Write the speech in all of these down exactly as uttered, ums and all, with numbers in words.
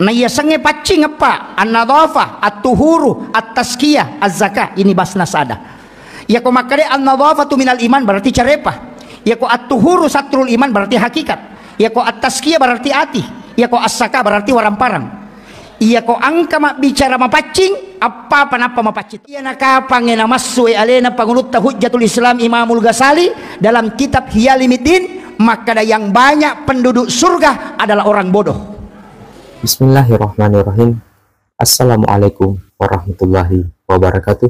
Naiyasengnge paccing eppa, an-nadhafah, at-tuhuru, at-tazkiyah, az-zakah. Ini basnas ada. Iyako makkeda an-nadhafatu minal iman berarti carepa. Iyako at-tuhuru satrul iman berarti hakikat. Iyako at-tazkiyah berarti ati. Iyako as-zakah berarti waramparang. Iyako engka mabbicara mapaccing, eppa-eppa nappa mapaccing. Iyana kapangnge namassu e alena pangulutta Hujjatul Islam Imamul Ghazali dalam kitab Ihya Ulumuddin, makkeda yang banyak penduduk surga adalah orang bodoh. Bismillahirrahmanirrahim. Assalamualaikum warahmatullahi wabarakatuh.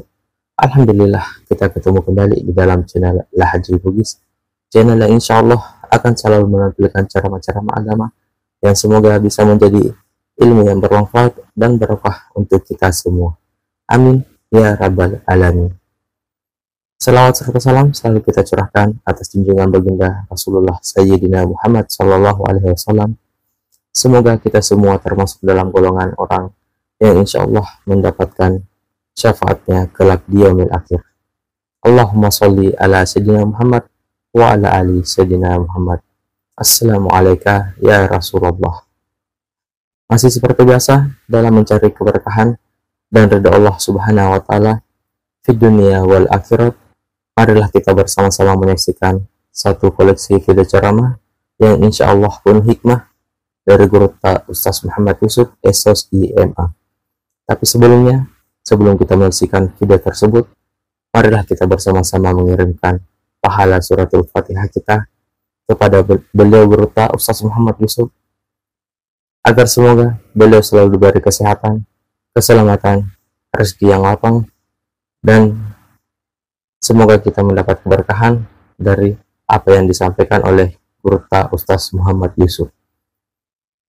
Alhamdulillah, kita ketemu kembali di dalam channel Lahajri Bugis. Channel yang insya Allah akan selalu menampilkan ceramah-ceramah agama yang semoga bisa menjadi ilmu yang bermanfaat dan barokah untuk kita semua. Amin ya rabbal alamin. Salawat serta salam selalu kita curahkan atas junjungan baginda Rasulullah Sayyidina Muhammad sallallahu alaihi wasallam. Semoga kita semua termasuk dalam golongan orang yang insya Allah mendapatkan syafaatnya kelak di yaumil akhir. Allahumma salli ala Sayyidina Muhammad wa ala ali Sayyidina Muhammad. Assalamualaikum ya Rasulullah. Masih seperti biasa, dalam mencari keberkahan dan ridha Allah Subhanahu wa Ta'ala di dunia wal akhirat, marilah kita bersama-sama menyaksikan satu koleksi video ceramah yang insya Allah penuh hikmah dari guru ta Ustaz Muhammad Yusuf, S O S I M A. Tapi sebelumnya, sebelum kita menyaksikan video tersebut, marilah kita bersama-sama mengirimkan pahala suratul Fatihah kita kepada be-, beliau guru ta Ustaz Muhammad Yusuf, agar semoga beliau selalu diberi kesehatan, keselamatan, rezeki yang lapang, dan semoga kita mendapat keberkahan dari apa yang disampaikan oleh guru ta Ustaz Muhammad Yusuf.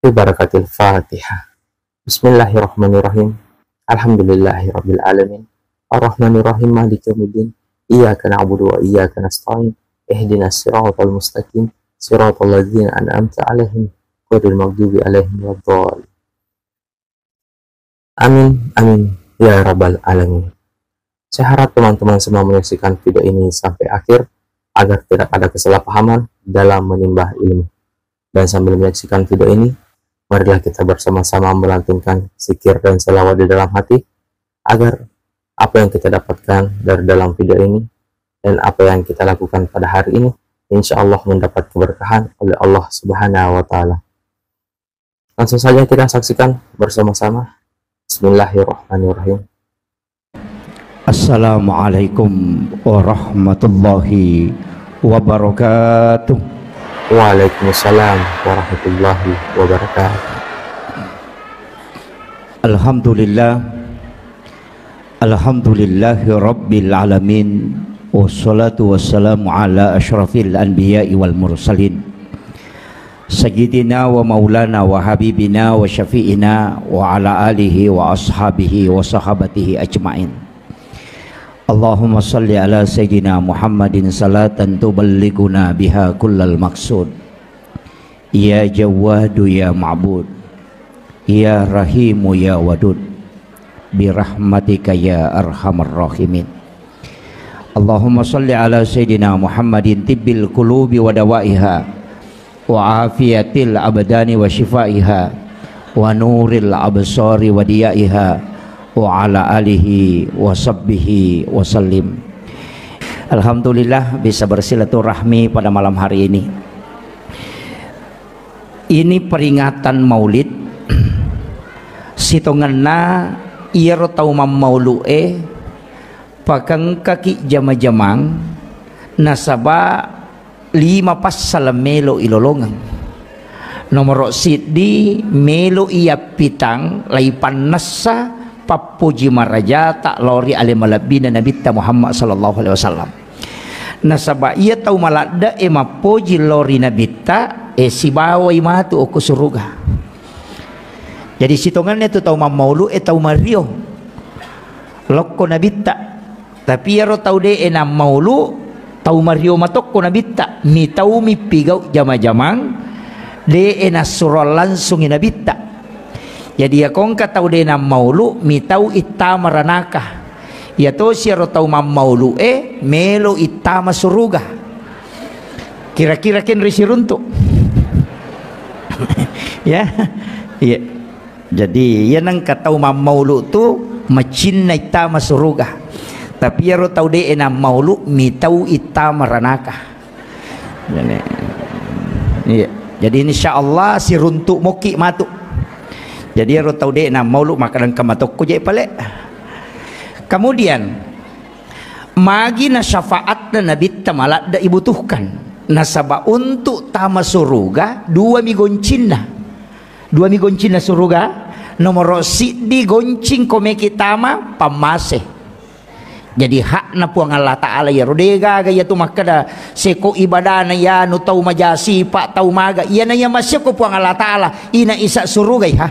Bi barakatil Fatihah. Bismillahirrahmanirrahim. Alhamdulillahirabbil alamin. Arrahmanirrahim. Maliki yaumiddin. Iyyaka na'budu wa iyyaka nasta'in. Ihdinas siratal mustaqim. Siratal ladzina an'amta 'alaihim ghairil maghdubi 'alaihim waladdallin. Amin, amin ya rabbal alamin. Saya harap teman-teman semua menyaksikan video ini sampai akhir agar tidak ada kesalahpahaman dalam menimba ilmu. Dan sambil menyaksikan video ini, marilah kita bersama-sama melantunkan zikir dan salawat di dalam hati agar apa yang kita dapatkan dari dalam video ini dan apa yang kita lakukan pada hari ini, insya Allah mendapat keberkahan oleh Allah Subhanahu wa Ta'ala. Langsung saja kita saksikan bersama-sama. Bismillahirrahmanirrahim. Assalamualaikum warahmatullahi wabarakatuh. Waalaikumsalam warahmatullahi wabarakatuh. Alhamdulillah. Alhamdulillahi rabbil alamin. Wassalatu wassalamu ala asyrafil anbiya'i wal mursalin. Sayyidina wa maulana wa habibina wa syafi'ina wa ala alihi wa ashabihi wa sahabatihi ajma'in. Allahumma salli ala Sayyidina Muhammadin salatan tuballighuna biha kullal maqsud. Ya Jawwadu ya Ma'bud, ya Rahimu ya Wadud, birahmatika ya arhamar rahimin. Allahumma salli ala Sayyidina Muhammadin tibbil qulubi wa dawaiha, wa afiyatil abdani wa shifaiha, wa nuril absari wa diyaiha, wa ala alihi wa sahbihi wa sallim. Alhamdulillah bisa bersilaturahmi pada malam hari ini. Ini peringatan Maulid, sitongenna iyaro tau mammaulu'e pakengkaki jama-jamang, nasaba lima passala melo ilolongeng. Nomoro siddi, melo iyappitang laipannessa pappoji marajata lao ri ale malebbina Nabitta Muhammad sallallahu alaihi wasallam. Nasaba iya tau maladde'e mappoji lao ri Nabitta, e, sibawai matu okko suruga. Jadi sitongenna tu tau mammaulu e tau mario lokko Nabitta. Tapi iyaro tau de'e nammaulu, tau mario matokko Nabitta, mitau mippigau jama-jamang, de'e nassuroang langsungi Nabitta. Jadi iyako engka tau de' nammaulu, mitau ittama ranaka. Iyatosi iyaro tau mammaulu'e melo ittama suruga. Kira-kira kenri siruntu'. Ya. Iya. Jadi, iya nengka tau mammaulu tu macinna ittama suruga. Tapi iyaro tau de'e nammaulu mitau ittama ranaka. Jadi, iya. Jadi, insya Allah siruntuk moki matu. Jadi, iyaro tau de'e nammaulu maka dengka matokko je pale. Kemudian, magi na syafaatna Nabitta maladda ibutuhkan. Nasaba untuk tama suruga, dua mi goncinna. Dua mi goncinna suruga, nomoro siddi goncing ko meki tama pammase. Jadi hakna Puang Allah Ta'ala iyaro, de gaga iyatu makkeda seko ibadana iyanu tau majasipa, tau maga, iyana iya masia ko Puang Allah Ta'ala, ina isa surugai ha.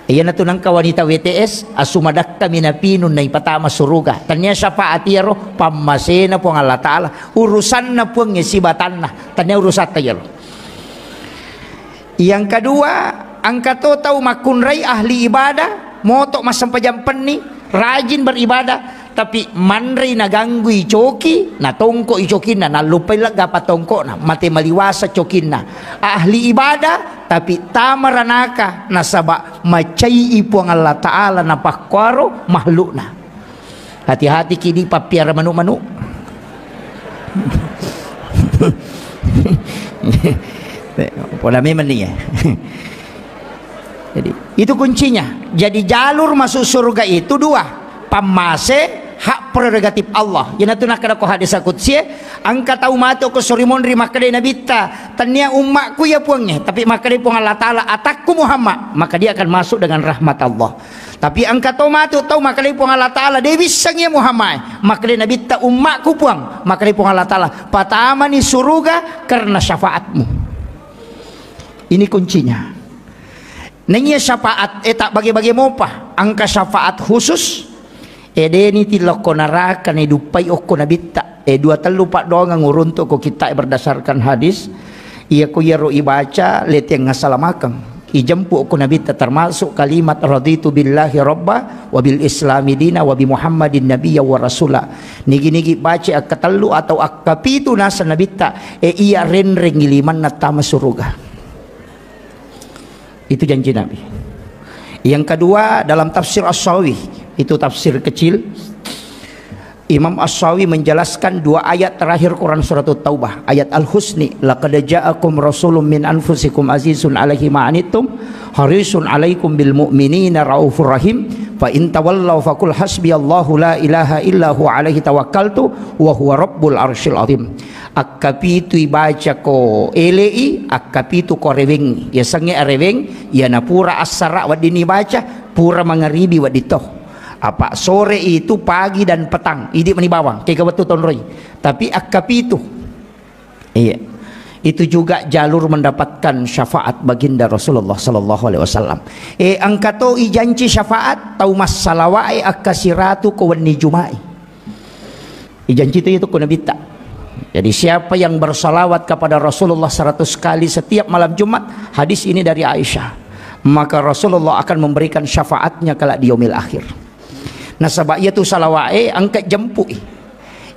Iyanatu nengka wanita W T S, asu madakka minapinun naipatama suruga. Tania syafaat iyaro, pammasena Puang Allah Ta'ala, urusanna Puang sibatanna, tania urusatta iyaro. Yang kedua, engka to tau makkunrai ahli ibadah, moto massempajang penni, rajin beribadah, tapi manrei naganggui coki, natongko i cokinna, nallupai lega patongkokna, mate maliwasa cokinna. Ahli ibadah, tapi tama ranaka, nasaba macai i Puang Allah Ta'ala napakkuaro makhlukna. Hati-hati ki di pappiara manu-manu. Pola memang ni ya. Jadi, itu kuncinya. Jadi, jalur masuk surga itu dua. Pammase, hak prerogatif Allah. Iyanatu nakkeda ko hadis qudsi, engka tau matu ko sorimonri makkeda Nabitta, tania ummakku ya Puangnge, tapi makkeda Puang Allah Ta'ala, atakku Muhammad, maka dia akan masuk dengan rahmat Allah. Tapi engka to matu tau makkeda Puang Allah Ta'ala, de wisseng ya Muhammad, makkeda Nabitta, ummakku Puang, makkeda Puang Allah Ta'ala, patamani suruga karena syafaatmu. Ini kuncinya. Naiya syafaat, eh, tak bage-bage mopa. Engka syafaat khusus, eh, deni tilokko naraka, ne duppai okko Nabitta. Eh, dua tellu paddoangeng uruntuk ko kitta berdasarkan hadis. Iya ko iyaro ibaca, letiang ngasalamakeng. Ijempu okko Nabitta, termasuk kalimat raditu billahi rabba wa bil islami dina wa bi Muhammadin nabiyya wa rasula. Nigi-nigi baca akkatellu atau akkapitu naseng Nabitta, eh, iya renreng limanna tama suruga. Itu janji Nabi. Yang kedua, dalam tafsir As-Sawi, itu tafsir kecil, Imam As-Sawi menjelaskan dua ayat terakhir Quran Surat Taubah, ayat Al-Husni, "Laqad ja'akum rasulun min anfusikum azizun alaihi ma anittum, harisun alaikum bil mu'minina raufur rahim, fa in tawallaw faqul hasbiyallahu la ilaha illa huwa alaihi tawakkaltu wa huwa rabbul arsyil azim." Akkapitu ibaca ko ele'i, akkapitu ko arewengngi. Yasengnge areweng, iyana pura assara weddinni baca, pura mangaribi wedding to. Apa sore itu, pagi dan petang, idi mani bawang, kega wettu tonroi. Tapi akkapitu. Iya. Itu juga jalur mendapatkan syafaat baginda Rasulullah sallallahu alaihi wasallam. Eh, engka to ijanci syafaat, tau massalawae akkasiratu ko wenni Juma'i. Ijanci itu, itu ku Nabitta. Jadi, siapa yang bersalawat kepada Rasulullah seratus kali setiap malam Jumat, hadis ini dari Aisyah, maka Rasulullah akan memberikan syafaatnya kelak di yaumil akhir. Nasaba iyatu salawae engka jempui.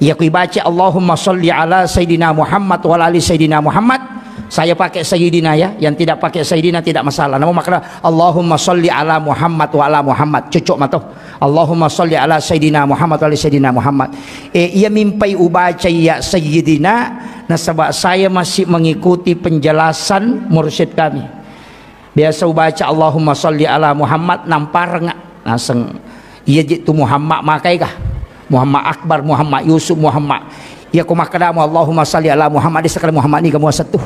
Iya ku ibaca Allahumma salli ala Sayyidina Muhammad wa ala ali Sayyidina Muhammad. Saya pakai Sayyidina ya, yang tidak pakai Sayyidina tidak masalah. Namun makna Allahumma salli ala Muhammad wa ala Muhammad. Cocok mato. Allahumma salli ala Sayyidina Muhammad wa ala Sayyidina Muhammad. Eh, iya mimpai ubaca iya Sayyidina, nasaba saya masih mengikuti penjelasan mursyid kami. Biasa ubaca Allahumma salli ala Muhammad, nampareng naseng. Iya je tu Muhammad makai kah? Muhammad Akbar, Muhammad Yusuf, Muhammad. Iya ko makkedamu Allahumma salli ala Muhammad, de sekali Muhammad ni kamu satu.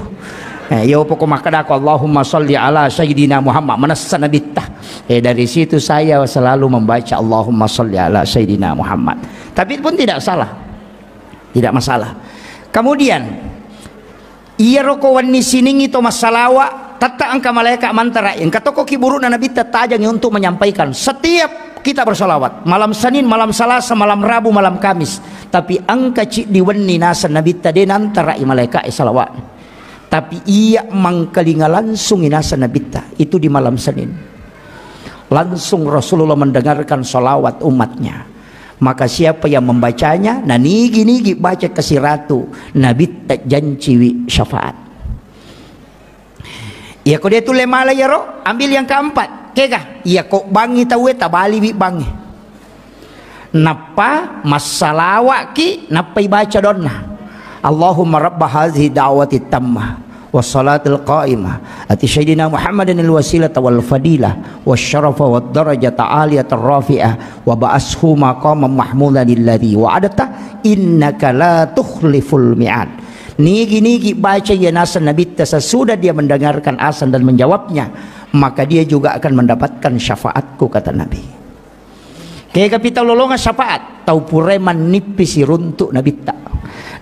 Eh, iya poko makkedaku Allahumma salli ala Sayyidina Muhammad, manessa Nabitta. Eh, dari situ saya selalu membaca Allahumma salli ala Sayyidina Muhammad. Tapi pun tidak salah. Tidak masalah. Kemudian, iyaro ko wenni siningi to massalawa, tetta engka malaika mantara, engka toko kiburu'na Nabitta tajangi untuk menyampaikan. Setiap kita bersalawat, malam Senin, malam Selasa, malam Rabu, malam Kamis. Tapi engka ciddi wenni naseng Nabitta de nantarai malaika e salawat. Tapi iya mangkalinga langsung inaseng Nabitta, itu di malam Senin. Langsung Rasulullah mendengarkan salawat umatnya. Maka siapa yang membacanya, na nigi-nigi baca kasiratu, Nabitta janciwi syafaat. Iyako de' tulle mala iyaro, ambil yang keempat. Kega? Iyako bangngi tauwe, tabaliwi bangngi. Nappa massalawa'ki, nappa ibaca doanna. Allahumma rabba hadhihi da'wati tammah, wassalatil qa'imah, ati sayyidina Muhammadin al-wasilata wal fadilah, wasyarafa wad darajata aliyatar rafi'ah, wa ba'ashu maqaman mahmudan alladhi wa'adta, innaka la tukhliful mi'ad. Nigi-nigi baca iya naseng Nabitta sesudah dia mendengarkan azan dan menjawabnya, maka dia juga akan mendapatkan syafaatku, kata Nabi. Kega pi tau lolongang syafaat? Tau purae mannippi siruntu' Nabitta.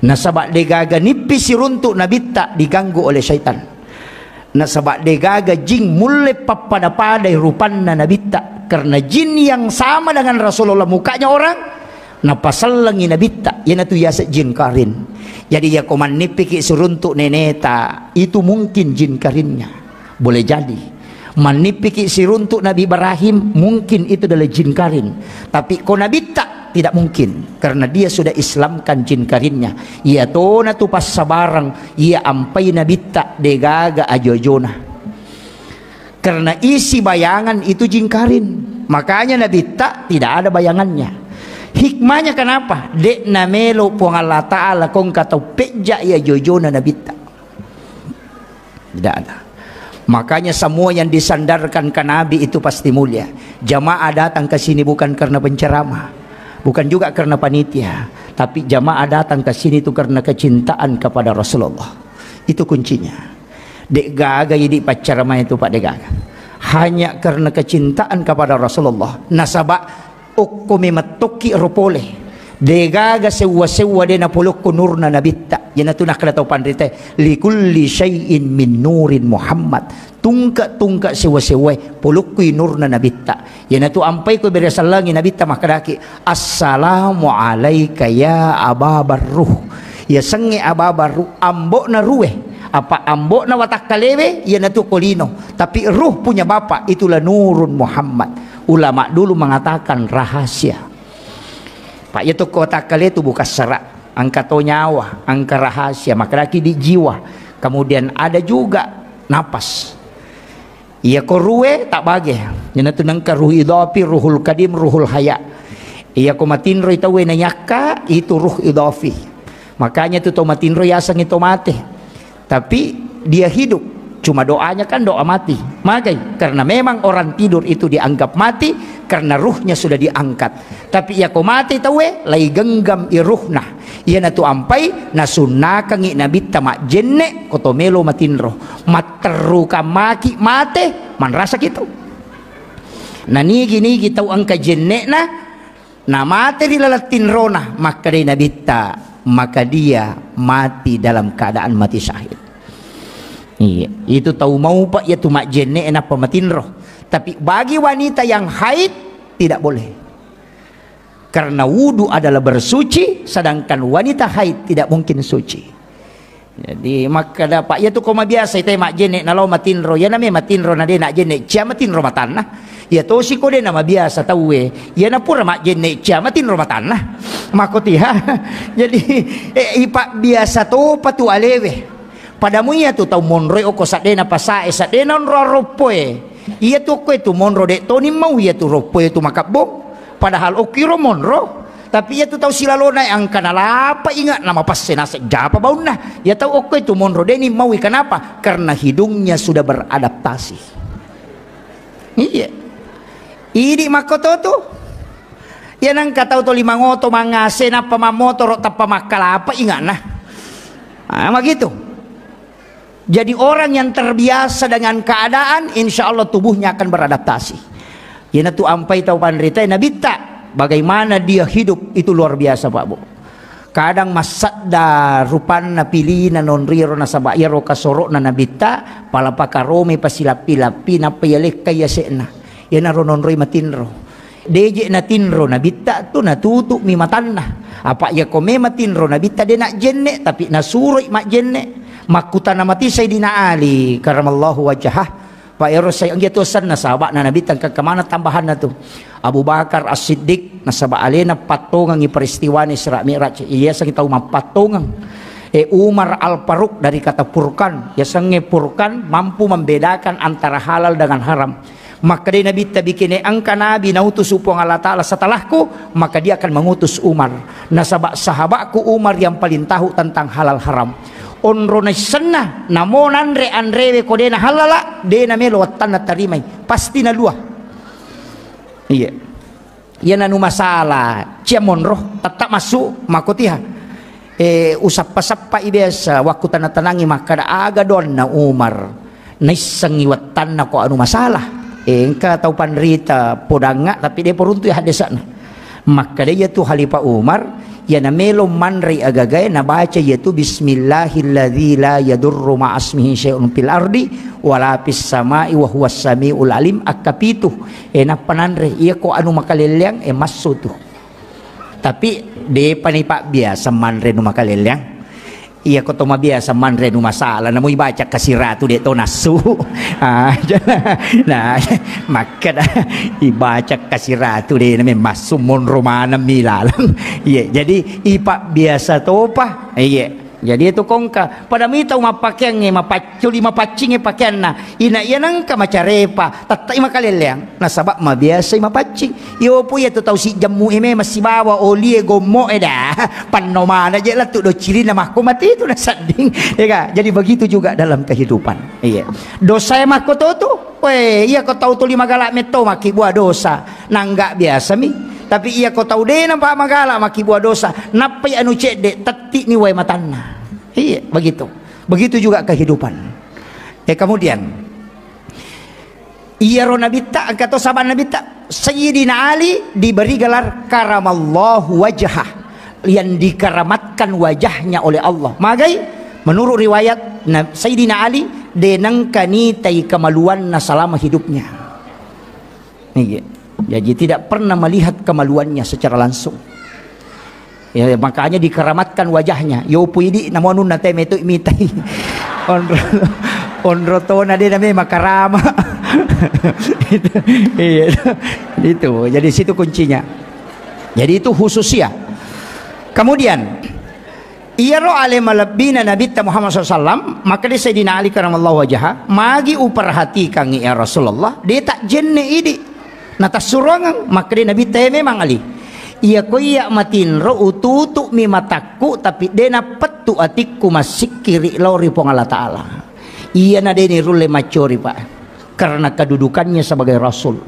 Nasaba' de'gaga nippi siruntu' Nabitta diganggu oleh syaitan. Nasaba' de'gaga jin mulle pappada-padai rupanna Nabitta. Karena jin yang sama dengan Rasulullah, mukanya orang, napasellengi Nabitta, iyanatu yaseng jin karin. Jadi, iyako mannippiki siruntu' neneta, itu mungkin jin karinnya. Boleh jadi. Mannippiki siruntu' Nabi Ibrahim, mungkin itu adalah jin karin. Tapi ko Nabitta, tidak mungkin. Karena dia sudah Islamkan jin karinnya. Iyatonatu passabareng, iya ampai Nabitta, de'gaga ajo-ajona. Karena isi bayangan itu jin karin. Makanya Nabitta tidak ada bayangannya. Hikmahnya kenapa? De' namelo Puang Allah Ta'ala ko engka tau pejja iya ajo-ajona Nabitta. Tidak ada. Makanya semua yang disandarkan ke Nabi itu pasti mulia. Jamaah datang ke sini bukan karena penceramah, bukan juga karena panitia, tapi jamaah datang ke sini itu karena kecintaan kepada Rasulullah. Itu kuncinya. De'gaga idi' paccarama itu, Pak, de'gaga. Hanya karena kecintaan kepada Rasulullah. Nasaba' okko memettokki ro pole. De'gaga sewwa-sewwa de' napolokko nurna Nabitta. Iyanatu nakkeda tau panrita, "Likulli syai'in min nurin Muhammad." Tungke-tungke sewwa-sewwae polokkui nurna Nabitta. Iyanatu ampai ko bere sellengi Nabitta makkedaki, "Assalamu alaika ya Aba Barruh." Yasengnge Aba Barruh, ambo'na ruwe. Apa ambo'na watakkalewe, iyanatu ko lino. Tapi ruh punya bapak, itulah nurun Muhammad. Ulama dulu mengatakan rahasia. Pak, iya tokko watakkale tu bukassara, engka to nyawa, engka rahasia, makkedaki di jiwa. Kemudian ada juga napas. Iya ko ruwe tak bage. Iyanatu nengka ruh idafi, ruhul kadim, ruhul haya. Iya ko matinroi tauwe nayakka, itu ruh idafi. Makanya tu to matinro yasengngi to mate. Tapi dia hidup. Cuma doanya kan doa mati. Magai? Karena memang orang tidur itu dianggap mati karena ruhnya sudah diangkat. Tapi iya ko mate tauwe, lai genggam i ruhna. Iyanatu ampai nasunnakangngi Nabitta majjenne' ko to melo matinro. Matterrukang maki mate, manrasaki tu. Na nigi-nigi tau engka jenne'na, namate ri laleng tinrona, makkedai Nabitta, maka dia mati dalam keadaan mati syahid. Iya, itu tau maupa' iya tu majjenne' nappa matinro. Tapi bagi wanita yang haid, tidak boleh. Karena wudu adalah bersuci, sedangkan wanita haid tidak mungkin suci. Jadi, makkeda, Pak, iya tu ko mabiasa ite majjenne' nalao matinro, iyana me matinro na de' najjenne' cia matinro matanna. Iya tosi ko de' namabiasa tauwe, iyana pura majjenne' cia matinro matanna. Makkotiha. Jadi, eh, ipabbiasa topa tu alewe. Pada mu iya tu tau monroe okko seddena pasae, seddena onro roppoe. Iya tu okko itu monro de' toni mau iya tu roppoe tu makabbo. Padahal okkiro monro, tapi iya tu tau silalona engka nalapa inga' namapesse naseng japa baunna. Iya tau okko itu monro de'ni maui, kenapa? Karena hidungnya sudah beradaptasi. Iya. Idi' makkoto tu. Iya nengka tau to limangoto mangase nappa mammotoro tappa makkalapa inga'na. Ah, begitu. Jadi orang yang terbiasa dengan keadaan, insya Allah tubuhnya akan beradaptasi. Iyanatu ampai tau panrita Nabitta, bagaimana dia hidup itu luar biasa, Pak Bu. Kadang massadda rupanna pilina nonriro nasaba iyaro kasoro'na Nabitta, pala pakaromai pasilappi-lappi nappa iyalekkai yase'na. Iyanaro nonroi matinro. Deje' natinro Nabitta tu natutu'mi matanna. Apa' iyako mema tinro Nabitta de' najjenne', tapi nasuroi majjenne'. Makkutana mati Sayyidina Ali karamallahu wajhah. Pak ero sai anggia tu asenna sahaba'na Nabitta, engka kemana tambahanna tu? Abu Bakar As-Siddiq, nasaba alena pattongengi peristiwana Isra Mi'raj. Iya sangi tau mappattongeng. Eh, Umar Al-Faruq dari kata furqan, yasengnge furqan mampu membedakan antara halal dengan haram. Makkedai Nabitta, bikene engka nabi nautus Puang Allah Ta'ala setelahku, maka dia akan mengutus Umar. Nasaba sahabatku Umar yang paling tahu tentang halal haram. Onro naissenna, namo nanre anrewe ko dena halala, dena melo wattanna tarimai. Pasti nalua. Iya. Iya nanu masalah, cia monro, tetap masuk, makotiha. Eh, usappa-sappai biasa, waktu tanang-tanangi makkada aga donna Umar. Naissengngi wattanna ko anu masalah. Eh, engka tau panrita podangnga, tapi de poruntu ya hadesana. Makkada iya tu Khalifah Umar, iya namelo manrei agagae, nabaca iya tu, "Bismillahilladzi la yadurru ma'asmihi syai'un fil ardi wala fis sama'i wa huwas sami'ul alim," akka pitu. Eh, nappa nanre, iya ko anu makalelleang, eh, massu tu. Tapi depa ni pabbiasa manre nu makalelleang. Iya ko to mabiasa manre nu masala, namo ibaca kasiratu de to nassu. Ah, nah, makkada ibaca kasiratu de name massu monro maneng mi laleng. Iya, jadi ipabbiasa topa. Iya. Jadi itu kongka, pada mi tau mappakeangnge, mapacculi, mapaccingnge pakeanna. Ina iya nengka macarepa, tettai makalelleang. Nasaba mabiasai mapaccing. Yopo iya tu tau sijammu e memang sibawa olie gommo e dah. Panno mana je lettu do cirina makko mati itu nasedding. Ya ka? Jadi begitu juga dalam kehidupan. Iya. Dosa e makko to tu. Weh, iya ko tau tuli magala metto makkibua dosa. Nangga biasa mi. Tapi iya ko tau dena pa magala makkibua dosa. Nappai anu cedde, tetti ni wae matanna. Iya, begitu. Begitu juga kehidupan. Eh, kemudian, iyaro Nabitta, engka to sahabat Nabitta, Sayyidina Ali diberi gelar karamallahu wajhah, yang dikeramatkan wajahnya oleh Allah. Magai? Menurut riwayat, na-, Sayyidina Ali de nengka nitai kemaluanna selama hidupnya. Iya. Jadi tidak pernah melihat kemaluannya secara langsung. Ya, makanya dikeramatkan wajahnya. Yopo idi namo anunna te metu mitai. Onro, onro tona de name makarama. Itu, iya, itu. Jadi situ kuncinya. Jadi itu khususia. Kemudian, iyaro ale malebbina Nabitta Muhammad sallallahu alaihi wasallam, makkeda Sayyidina Ali karamallahu wajhah, magi uperhatikangngi ya Rasulullah, de tajjenne idi. Natassuruangeng, makkeda Nabitta, "Eh, memang Ali. Iya ko iya matinro, ututu'mi matakku, tapi de napettu atikku massikkiri lao ri Puang Allah Ta'ala." Iyana de nirulle maccori, Pak. Karena kedudukannya sebagai Rasul.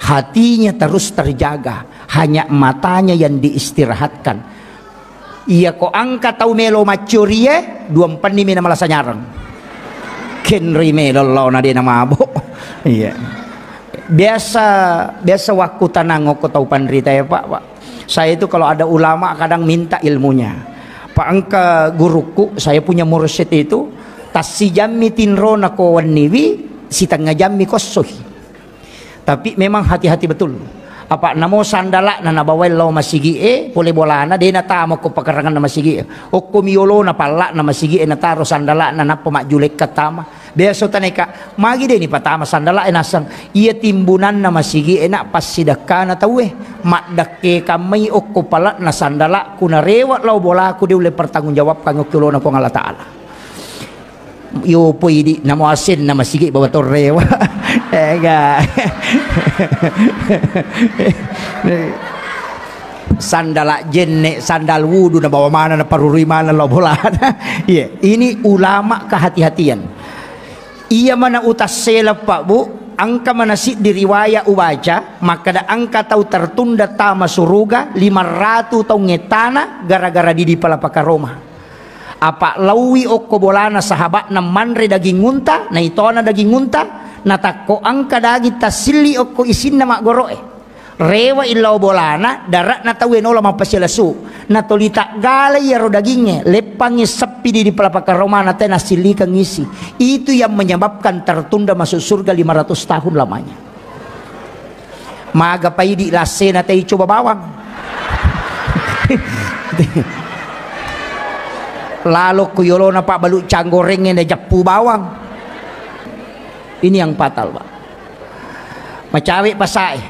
Hatinya terus terjaga, hanya matanya yang diistirahatkan. Iya ko engka tau melo maccorie, duampenni mi namalasa nyareng. Kenri melo lao na de namabo. Iya. Biasa, biasa wakku tanang okko tau panrita ya, Pak, Pak. Saya itu kalau ada ulama kadang minta ilmunya. Pak, engka gurukku, saya punya mursyid itu, tassijammi tinrona ko wenniwi, sitengnga jammi kossoi. Tapi memang hati-hati betul. Apa namo sandala'na nabawai lao masigi e, pole bolana de natama ko pakaranganna masigi e. Okko miolona palla'na masigi e nataro sandala'na nappa majjulekka tama. Biasa taneka, magi de ni patama sandala e nasang. Iya timbunanna masigi e na passidakkana tauwe. Maddakke kammai okko pala'na sandala ku narewa lao bolaku de ulle pertanggungjawabkan okko olona Puang Allah Ta'ala. Yopo idi namo asenna masigi bawa torrewa. Ega. Sandala jenne, sandal wudu nabawa mana, naparurui mana lao bolana. Iya, ini ulama kehati-hatian. Iya mana utassela, Pak, Bu, engka mana siddi riwaya ubaca, makkada engka tau tertunda tama suruga lima ratu taung ettana gara-gara didi palapaka roma. Apa lauwi okko bolana sahaba'na manre daging unta, naitona daging unta, natakko engka daging tassilli okko isinna maggoro'e. Rewa illau bolana, dara'na tauwe nola mappasilesu. Natoli taggala iyaro dagingnge, leppangngi seppi di, di palapaka romana te nassillikeng isi. Itu yang menyebabkan tertunda masuk surga lima ratus tahun lamanya. Maga paidi lassena tei coba bawang. Lalo ku yolona Pak balu canggorengnge na jappu bawang. Ini yang fatal, Pak. Macawe pasae.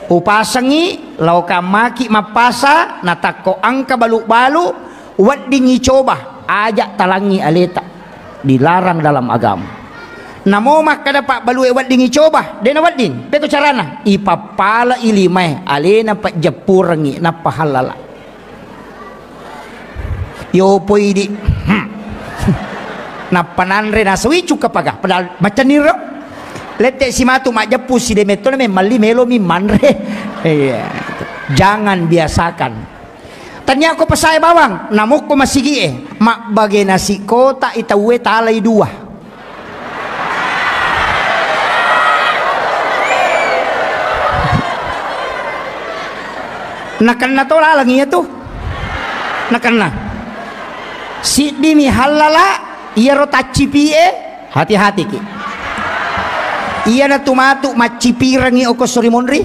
Upasengi, lao kammaki mappasa, natakko engka balu-balu, Wedding icoba, aja talangi aleta. Dilarang dalam agama. Namo makkeda pabbalue wedding icoba, dena wedding. Peko carana? Ipappala ilimae, alena pejjeppurengi, nappa hallala. Yopoi di. Hmm. Nappa nanre nasui cuka paga. Padahal macaniro. Lette simatu majeppu si demetto memmalli melomi manre. Iya. Jangan biasakan. Tania ko pesae bawang, namokko masigie, mabbage nasi kota i tauwe talai dua. Nakenna to laleng iya tu. Nakenna. Siddi mi hallala, iyaro taccipie, hati-hati ki. Iyana tu matu maccipirengi oko sori monri.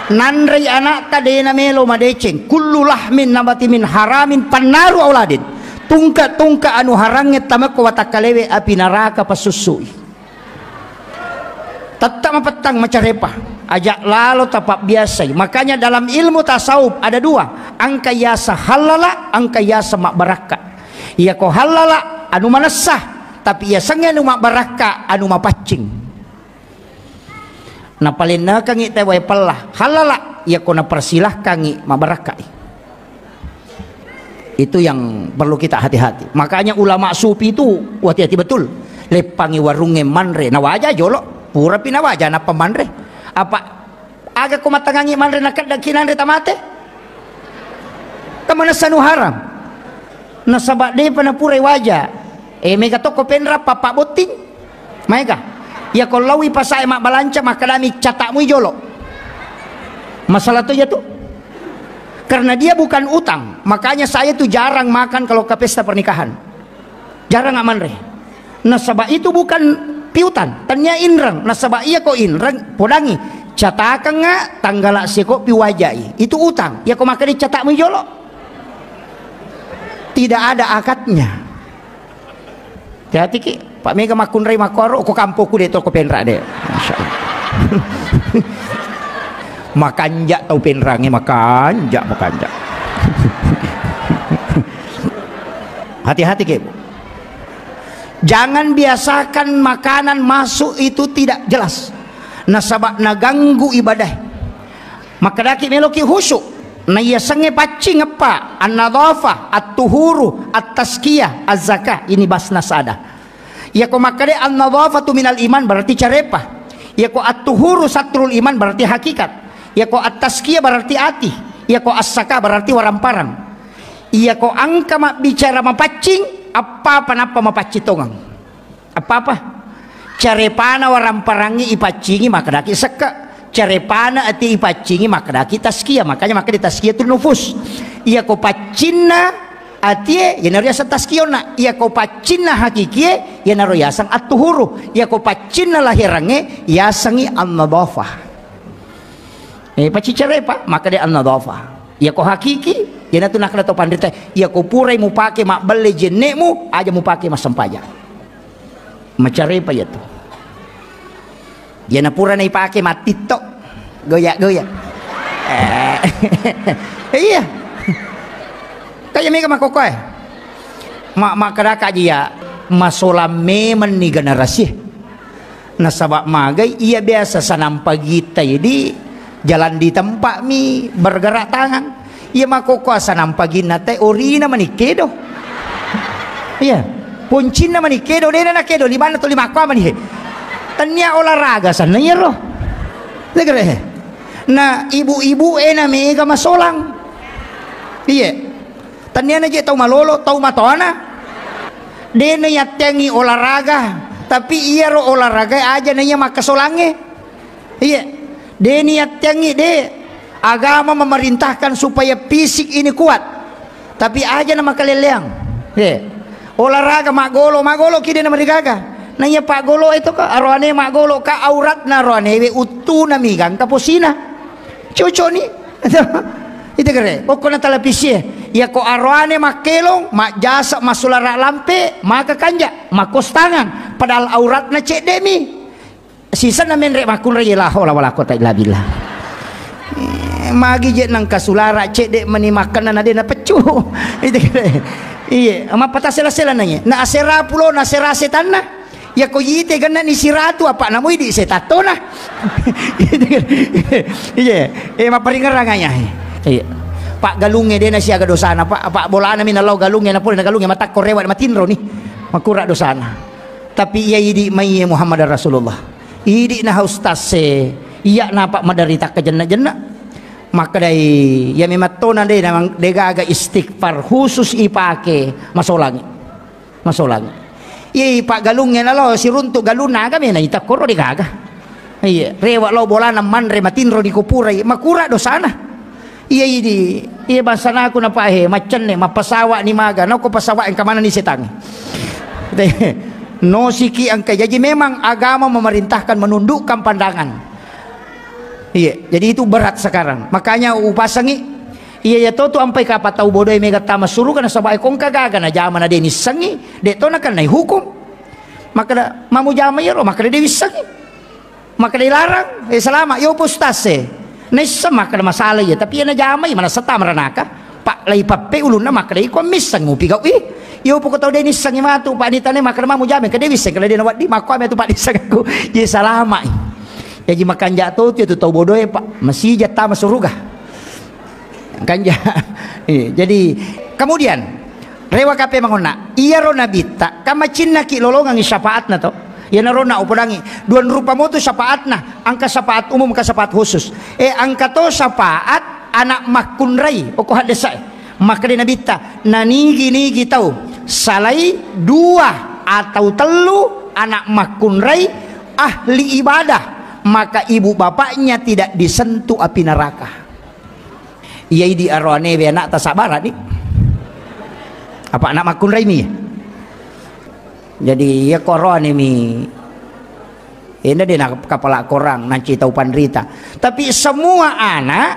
Nanrei anakta dena melo madeceng. Kullu lahmin nabati min haramin pannaru auladin. Tungka-tungka anu harangnge tamekko watakkalewe api naraka pasussui. Tetta mapettang macarepa. Aja lalo tapabbiasai. Makanya dalam ilmu tasawuf ada dua. Angka yasa hallala, angka yasa mabbarakka. Iyako hallala anu manessa, tapi yasengnge anu mabbarakka anu mapaccing. Napalennekangngi tawwe pella, hallala, iyako napersilahkangngi mabbarakkai. Itu yang perlu kita hati-hati. Makanya ulama sufi itu hati-hati betul. Leppangi warungnge manre, nawaja jolo, purapi nawaja nappa manre. Apa aga ko matangangi manre nakeddaki nanre tamate? Kamanessa nu haram. Nasaba depa napurai waja. Eh, mega tokko penra papa botting. Maega. Iya ko lawi pasae mabbalanca makkedami catakmu jolo. Masalah to iya tu. Karena dia bukan utang, makanya saya tu jarang makan kalau ke pesta pernikahan. Jarang manre. Nasaba itu bukan piutang, tania inreng. Nasaba iya ko inreng, podangi. Catakengnga tanggala seko piwajai. Itu utang. Iya ko makkeda catakmu jolo. Tidak ada akadnya. Hati-hati ki, Pak Mega makkunrai makkoro, ko kampoku de to ko penra de. Masya Allah. Makanja tau penrangnge, makanja, makanja. Hati-hati ki. Jangan biasakan makanan masuk itu tidak jelas. Nasaba naganggu ibadah. Makkedaki meloki khusyuk. Naiyasengnge paccing eppa, an-nadhafah, at-tuhuru, at-tazkiyah, az-zakah. Ini basnas ada. Iyako makkeda an-nadhafatu minal iman berarti carepa. Iyako at-tuhuru satrul iman berarti hakikat. Iyako at-tazkiyah berarti ati. Iyako as-zakah berarti waramparang. Iyako angka mabbicara mapaccing, apa-apa nappa mapaccing tongeng. Apa-apa? Carepana waramparangngi ipaccingi makkedaki sekke. Carepana ati ipaccingi makkedaki tazkiyah. Makanya makkeda tazkiyatun nufus. Iyako paccinna atie, iyanaro yaseng tazkiyonna. Iyako paccinna hakikie, iyanaro yaseng at-tuhuru. Iyako paccinna lahirangnge, yasengngi an-nadhafah. Eh, pacci carepa, makkeda an-nadhafah. Iyako hakiki, iyanatu nakkeda to panrita, iyako purai mupake mabbelle jenne'mu, aja mupake massempajang. Macarepa iyatu. Iyana pura naipake mattitto, goya-goya. Eh, iya. Kaya mega makkokkoe. Ma-, makkedaka aja iya, masolang memenni generasi. Nasaba magai iya biasa sanampa gitta, jadi jalan di tempat mi bergerak tangan. Iya makkokkoe sanampa ginna te orina mani kedo. Iya, poncinna mani kedo, dena na kedo, limanna to lima kua mani he. Tania olahraga sanna iyaro. Tegere he. Na ibu-ibu e na mega masolang. Iya. Tania na je tau malolo, tau matoana. Dena yatteangi olahraga, tapi iyaro olahraga aja na iya makkasolangnge. Iya. Deni yatteangi de. Agama memerintahkan supaya fisik ini kuat. Tapi aja na makaleleang. Iya. Olahraga maggolo, maggolo ki dena marigaga. Na iya paggolo itu ka aroane maggolo ka auratna aroane we uttuna mi gangka posina. Cocok ni. Itu kere, pokokna televisi e. Iya ko aroane makkelong, majjasa masulara lampe, maka kanja, makos tangan. Padahal auratna cedde mi. Sisenna menre makkunrai la haula wala quwata illa billah. Eh, magi je nangka sulara cedde meni makkanna na de na peccu. Oh, itu kan. Iya, mappattasela-sela nanya. Na asera pulo, na asera setanna. Ya ko yite ganna ni siratu apa namo idi setan tona. Iya, eh mapparingerrang aya. Iya. Pak galungnge dena siaga dosana, Pak. Pak bolana mi nalao galungnge, napole na galungnge matakko rewa matinro ni. Makura dosana. Tapi iya idi mai Muhammad Rasulullah. Idi na ustaz se, iya napa maderita kejenna-jenna. Makkedai, iya memang tona de, degaga istighfar khusus ipake masolangi. Masolangi. Iya, Pak galungnge nalo siruntuk galunna aga mena ita koro degaga. Iya, rewa lao bolana manre matinro di kupurai, makura dosana. Iya idi, iya bangsanaku napahe, maccenne, mappasawa ni maga, nako pasawa engka mana ni setang. Nosiki engka, jadi memang agama memerintahkan menundukkan pandangan. Iya, jadi itu berat sekarang. Makanya upasangi, iya, iya to tu ampai kapa tau bodoe mega tama suruga nasaba e kongka gaga na jama na de nissengi, de to na kennai hukum. Maka da, mamu jama iyaro, maka de wissengi. Maka dilarang, eh, selama, yo, Pak Ustaz, eh. Naisseng maka masalah iya, tapi iya najamai, mana seta meranaka. Pak lai pappe ulunna maka iko misseng mupi gau, ih. Yo, poko tau de nissengi matu, Pak nitane maka mamu jamai, kade wisseng, kade na waddi, mako ame tu Pak nisseng aku. Iya, salama. Jadi makanja to tu, tu tau bodoe, Pak. Masija tama suruga. Kanja. Iya, jadi, kemudian, Rewa kape mangonna, iyaro nabitta, kan macinnaki lolongengngi syafaatna to. Iyanaro na upodangi, dua rupa motu syafaatna, engka syafaat umum, engka syafaat khusus. Eh, engka to syafaat anak makkunrai, okko haddesa e. Makkeda nabitta, nanigi-nigi tau, salai dua atau tellu anak makkunrai ahli ibadah, maka ibu bapaknya tidak disentuh api neraka. Iya idi aroanewe anakta sabara ni. Apa anak makkunrai mi? Jadi iya ko aroane mi. Enda de na kapala korang nanci tau panrita. Tapi semua anak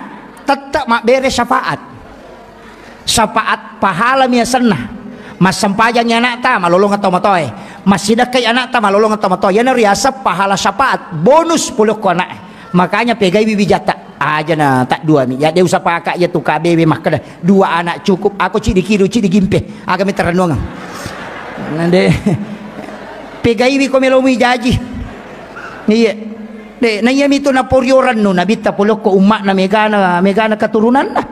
tetap mabbere syafaat. Syafaat pahala mi asenna. Massempajangi anakta malolong atau matoe. Massidekkai anakta malolong atau matoe. Yana riaseng pahala syafaat bonus pole ko anak. Makanya pegaiwi wijatta. Aja na tak dua mi. Ya de usapaka iya tu K B W makkeda dua anak cukup. Ako cidi kiru, cidi gimpe. Aga mi terennuang. Nande pegaiwi ko melomi jaji. Iya. De, na iya mi tu naporio rennu nabitta polokko ummakna megana, megana keturunanna.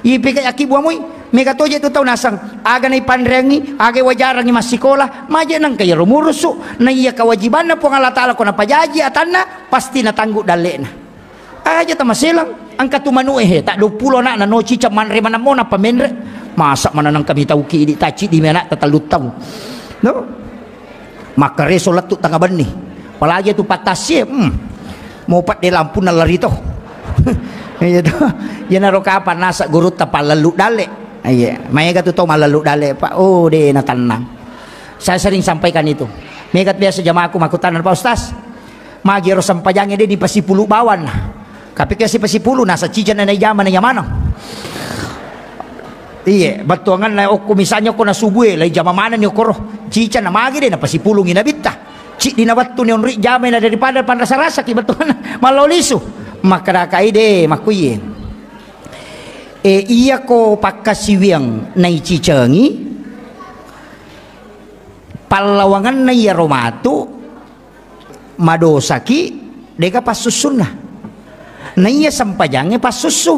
Ipegai aki buamui. Mega toje tu tau nasang. Aga na ipanreangi, aga wajarangi massikola, maje nangka iyaro murusu. Na iya kewajibanna Puang Allah Taala ko napajaji atanna, pasti natanggu dalle'na. Aja tamaselang, engka tu manu'e he, tak dua puluh anakna, no cicang manre manammo nappa menre. Masa mananang kami tau ki idi tacci di menak tatellu tau. No? Makkareso lettu tengah benni. Apalagi tu patassie, hmm. Mau pat de lampu nalari to. Iya to. Iyanaro kapan nasa gurutta pallellu dalle. Iya, maega tu to mallellu dalle, Pak. Oh, de na tennang. Saya sering sampaikan itu. Mega biasa jamaahku makkutana, Pak Ustaz. Magi ero sempajangnge de dipasipulu bawanna. Kapekko sipasipulu nasa cicana na ijama na iyamaneng. Iye, bettuanganna okko misalnya okko na subue, lai jama manenni okkoro. Cicana magi de napasipulungi nabitta. Ciddi na wettu ni onri jamai na daripada panrasa-rasaki bettuanna. Mallau lisu. Makkadakai de makkuiye. E, iyako pakkasiwiang naicicengi, pallawanganna iyaro matu madosaki, dega passussunna. Naiya sempajangnge passussu.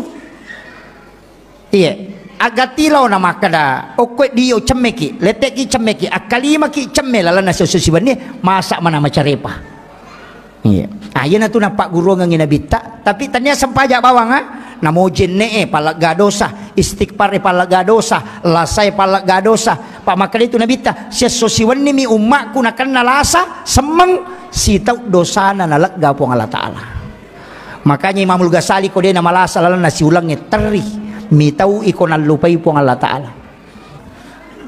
Iye, agati laona makkeda, okkoe dio cemmeki, letteki cemmeki, akkalimaki cemme lalenna siesso siwenni, masa mana macarepa. Iya. Ah, iyana tu nappagguruangengngi nabitta, tapi tania sempaja bawang, ah. Namo jenne'e pallegga dosa, istighfar e pallegga dosa, lasae pallegga dosa. Pa makkeda itu nabitta, siesso siwennimi ummakku nakenna lasa, semmeng, sitau dosana nalegga Puang Allah Taala. Makanya Imamul Ghazali ko de namalasa lalenna siulengnge terri, mitau iko nallupai Puang Allah Taala.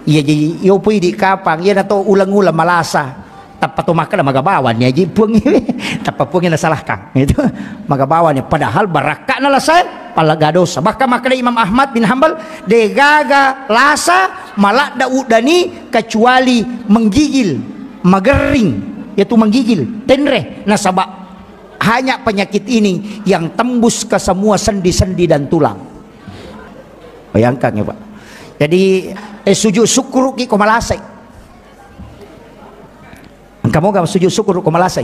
Iya, jadi, yo pui di kapang, iya na to uleng-uleng malasa. Tappa to makkeda maga bawang ni aji puang iwe. Tappa puang na salahkang. Itu maga bawang ni. Padahal barakka'na lasa, pallegga dosa. Bahkan makkeda Imam Ahmad bin Hambal, degaga lasa maladda uddani kecuali menggigil, magering, yaitu menggigil, tenre, nasaba hanya penyakit ini yang tembus ke semua sendi-sendi dan tulang. Bayangkan ya, Pak. Jadi, eh, sujud syukur ki ko malasai. Engka moga sujud syukur ko malasai.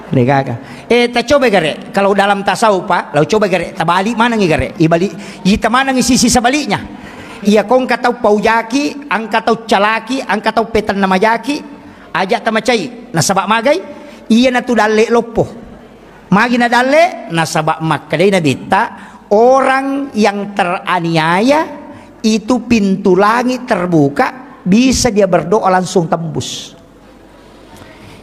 Degaga. Eh, tacoba gare. Kalau dalam tasawuf, Pak, lau coba gare, tabalik manengi gare. Ibalik, ita manengi sisi sebaliknya. Iya ko engka tau paujaki, engka tau calaki, engka tau petanna majaki, aja tamacai. Nasaba magai, iya natu dalle loppo. Magi nadalle? Nasaba makkedai Nabitta, orang yang teraniaya itu pintu langit terbuka, bisa dia berdoa langsung tembus.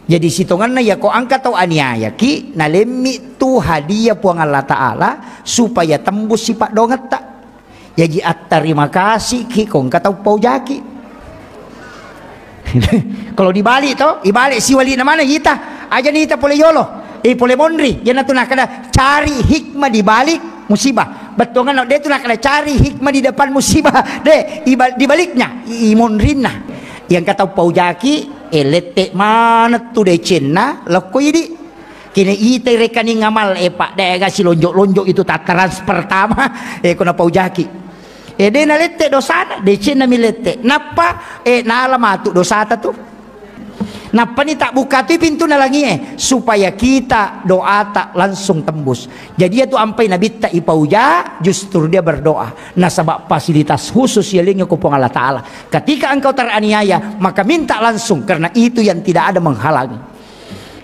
Jadi sitongenna yako engka tau aniayaki, nalemmi tu hadiah Puang Allah Ta'ala supaya tembus sipa dongetta. Jaji attarima kasih ki ko engka tau paujaki. Kalau dibalik to, ibalik siwali na mana ita. Aja ni ita pole yolo. Eh, pole monri. Yana tu nakada cari hikmah di balik musibah. Bettuanna de tu nakada cari hikmah di depan musibah. De, ibal-, di baliknya, i, i monrinna. Yang kata paujaki, eh, lette mana tu decenna, lokko idi. Kene ita rekening amal, eh, Pak, dega silonjok-lonjok itu tak transfer tama, eh, kona paujaki. Eh, de nalette dosana, decenna mi lette. Nappa, eh, nala matu dosata tu. Nappa ni tak buka tu pintu nalangi, eh, supaya kita doata langsung tembus. Jadi ya tu ampai Nabitta ipauja, justru dia berdoa. Nasaba fasilitas khusus ya lingi ko Puang Allah Ta'ala. Ketika engkau teraniaya, maka minta langsung, karena itu yang tidak ada menghalangi.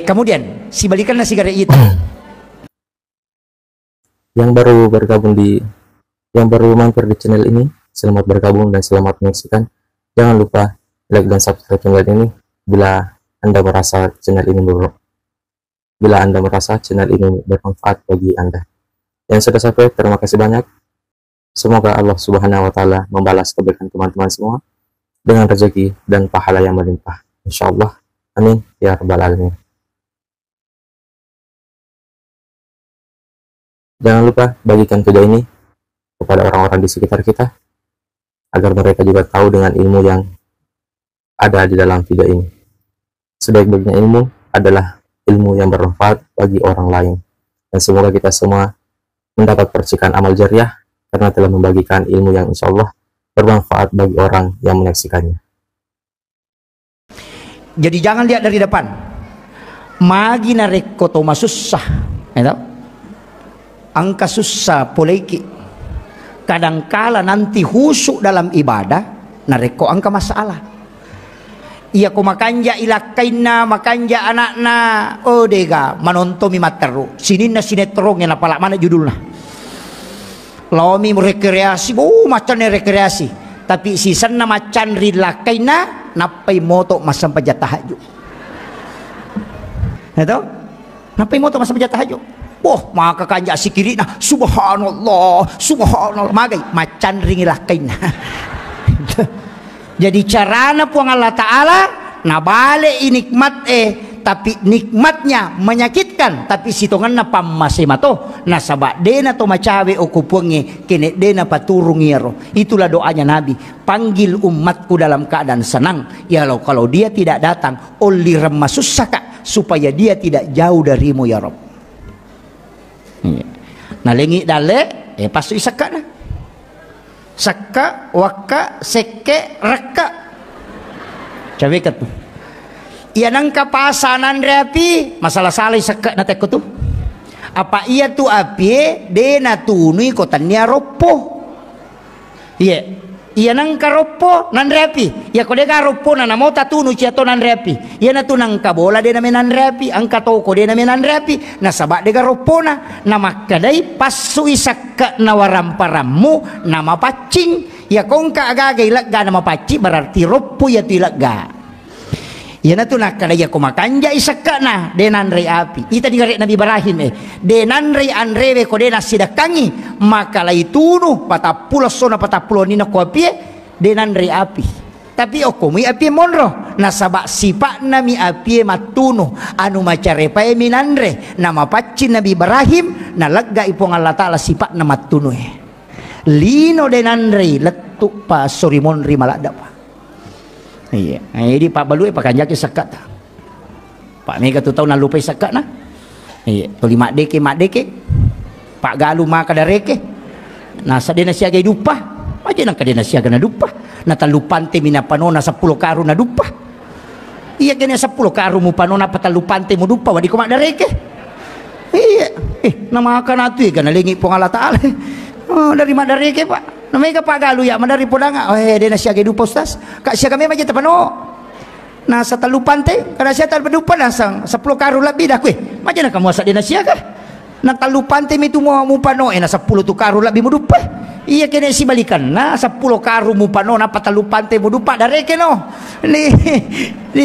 Kemudian, sibalikanna sigare itu. Yang baru bergabung di, yang baru mampir di channel ini, selamat bergabung dan selamat menyaksikan. Jangan lupa like dan subscribe channel ini bila Anda merasa channel ini ber-, bila Anda merasa channel ini bermanfaat bagi Anda. Yang sudah subscribe, terima kasih banyak. Semoga Allah Subhanahu wa Ta'ala membalas kebaikan teman-teman semua dengan rezeki dan pahala yang melimpah. Insyaallah. Amin ya rabbal alamin. Jangan lupa bagikan video ini kepada orang-orang di sekitar kita agar mereka juga tahu dengan ilmu yang ada di dalam video ini. Sebaik-baiknya ilmu adalah ilmu yang bermanfaat bagi orang lain. Dan semoga kita semua mendapat percikan amal jariah karena telah membagikan ilmu yang insya Allah bermanfaat bagi orang yang menyaksikannya. Jadi jangan lihat dari depan. Magi narekko to masussa, ya toh? Engka sussa poleiki. Kadangkala nanti khusyuk dalam ibadah, narekko engka masalah. Iya ko makanja ilakkainna, makanja anakna, oh dega, manontomi matteru. Sininna sinetron yang napala mana judulna. Laomi rekreasi, oh, macamnya rekreasi. Tapi sisenna macanri lakkainna, nappai moto massempajang tahajud. Ya toh? Nappai moto massempajang tahajud. Wah, maka kanja sikirina, subhanallah, subhanallah. Magai, macanringi lakkainna. Jadi carana Puang Allah Ta'ala, nabale i nikmat e, tapi nikmatnya menyakitkan, tapi sitongenna pammase mato, nasaba dena to macawe oko Puangnge, kene dena paturung iyaro. Itulah doanya Nabi, panggil umatku dalam keadaan senang. Ya Allah, kalau dia tidak datang, olli remma sussaka, supaya dia tidak jauh darimu ya Rabb. Iya. Nalengi dalle, eh, passu i sekkana. Sekka, wakka, sekke, rekka. Caweka tu. Iya nengka pasa nanre api, masalah-salai sekka na tekko tu. Apa iya tu apie, de natunui ko tennia roppo. Iya. Iya nengka roppo nanre api. Iya ko dega roppo na namo tatunu cia to nanre api. Iya natu nengka bola de name nanre api, engka toko de name nanre api. Nasaba dega roppona. Namakkedai, passui sekke'na waramparammu, namapaccing. Iya ko engka agaga ilegga namapaccing, berarti roppo iya tu ilegga. Iyanatu nakkeda, iya ko makanjai sekke'na, de nanrei api. Ita digare Nabi Ibrahim, eh, de nanrei anrewe ko de nassidekkangi, maka laitunu patappulo essona patappulo wenninna ko apie, de nanrei api. Tapi okkomui apie monro, nasaba sipa'nami apie mattunu, anu macarepaemi nanre, namapaccing Nabi Ibrahim, naleggai Puang Allah Taala sipa'na mattunue. Lino de nanrei, lettu'pa esso ri monri maladdapa. Iya, eh, jadi pabbalue pakanjaki sekke'ta. Pak mega tu tau nallupai sekke'na. Iya, tuli maddeke, maddeke. Pak galu maka dareke. Nasa de nasiagai duppa. Aja nangka de' nasiaga naduppa. Na tellu pante mi napanona seppulo karung naduppa. Iya kene seppulo karung mupano nappa tellu pante muduppa, wadiko maddareke. Iya. Eh, namaka natu ega nalengi Puang Allah Taala. Oh, dari maddareke, Pak. Namega pagalu ya madari podanga. Oh, eh, de' nasiaga duppa, Ustaz. Ka siaga memang je tapano. Nasa tellu pante, kada sia tellu duppa nasang seppulo karung lebbi dah kue. Maja naka muasa de' nasiaga. Na tellu pante mi tu mu, mupano, eh, na seppulo tu karung lebbi muduppa. Iya kene sibalikan. Na seppulo karung mupano, napa tellu pante muduppa, dareke no. Ni, ni,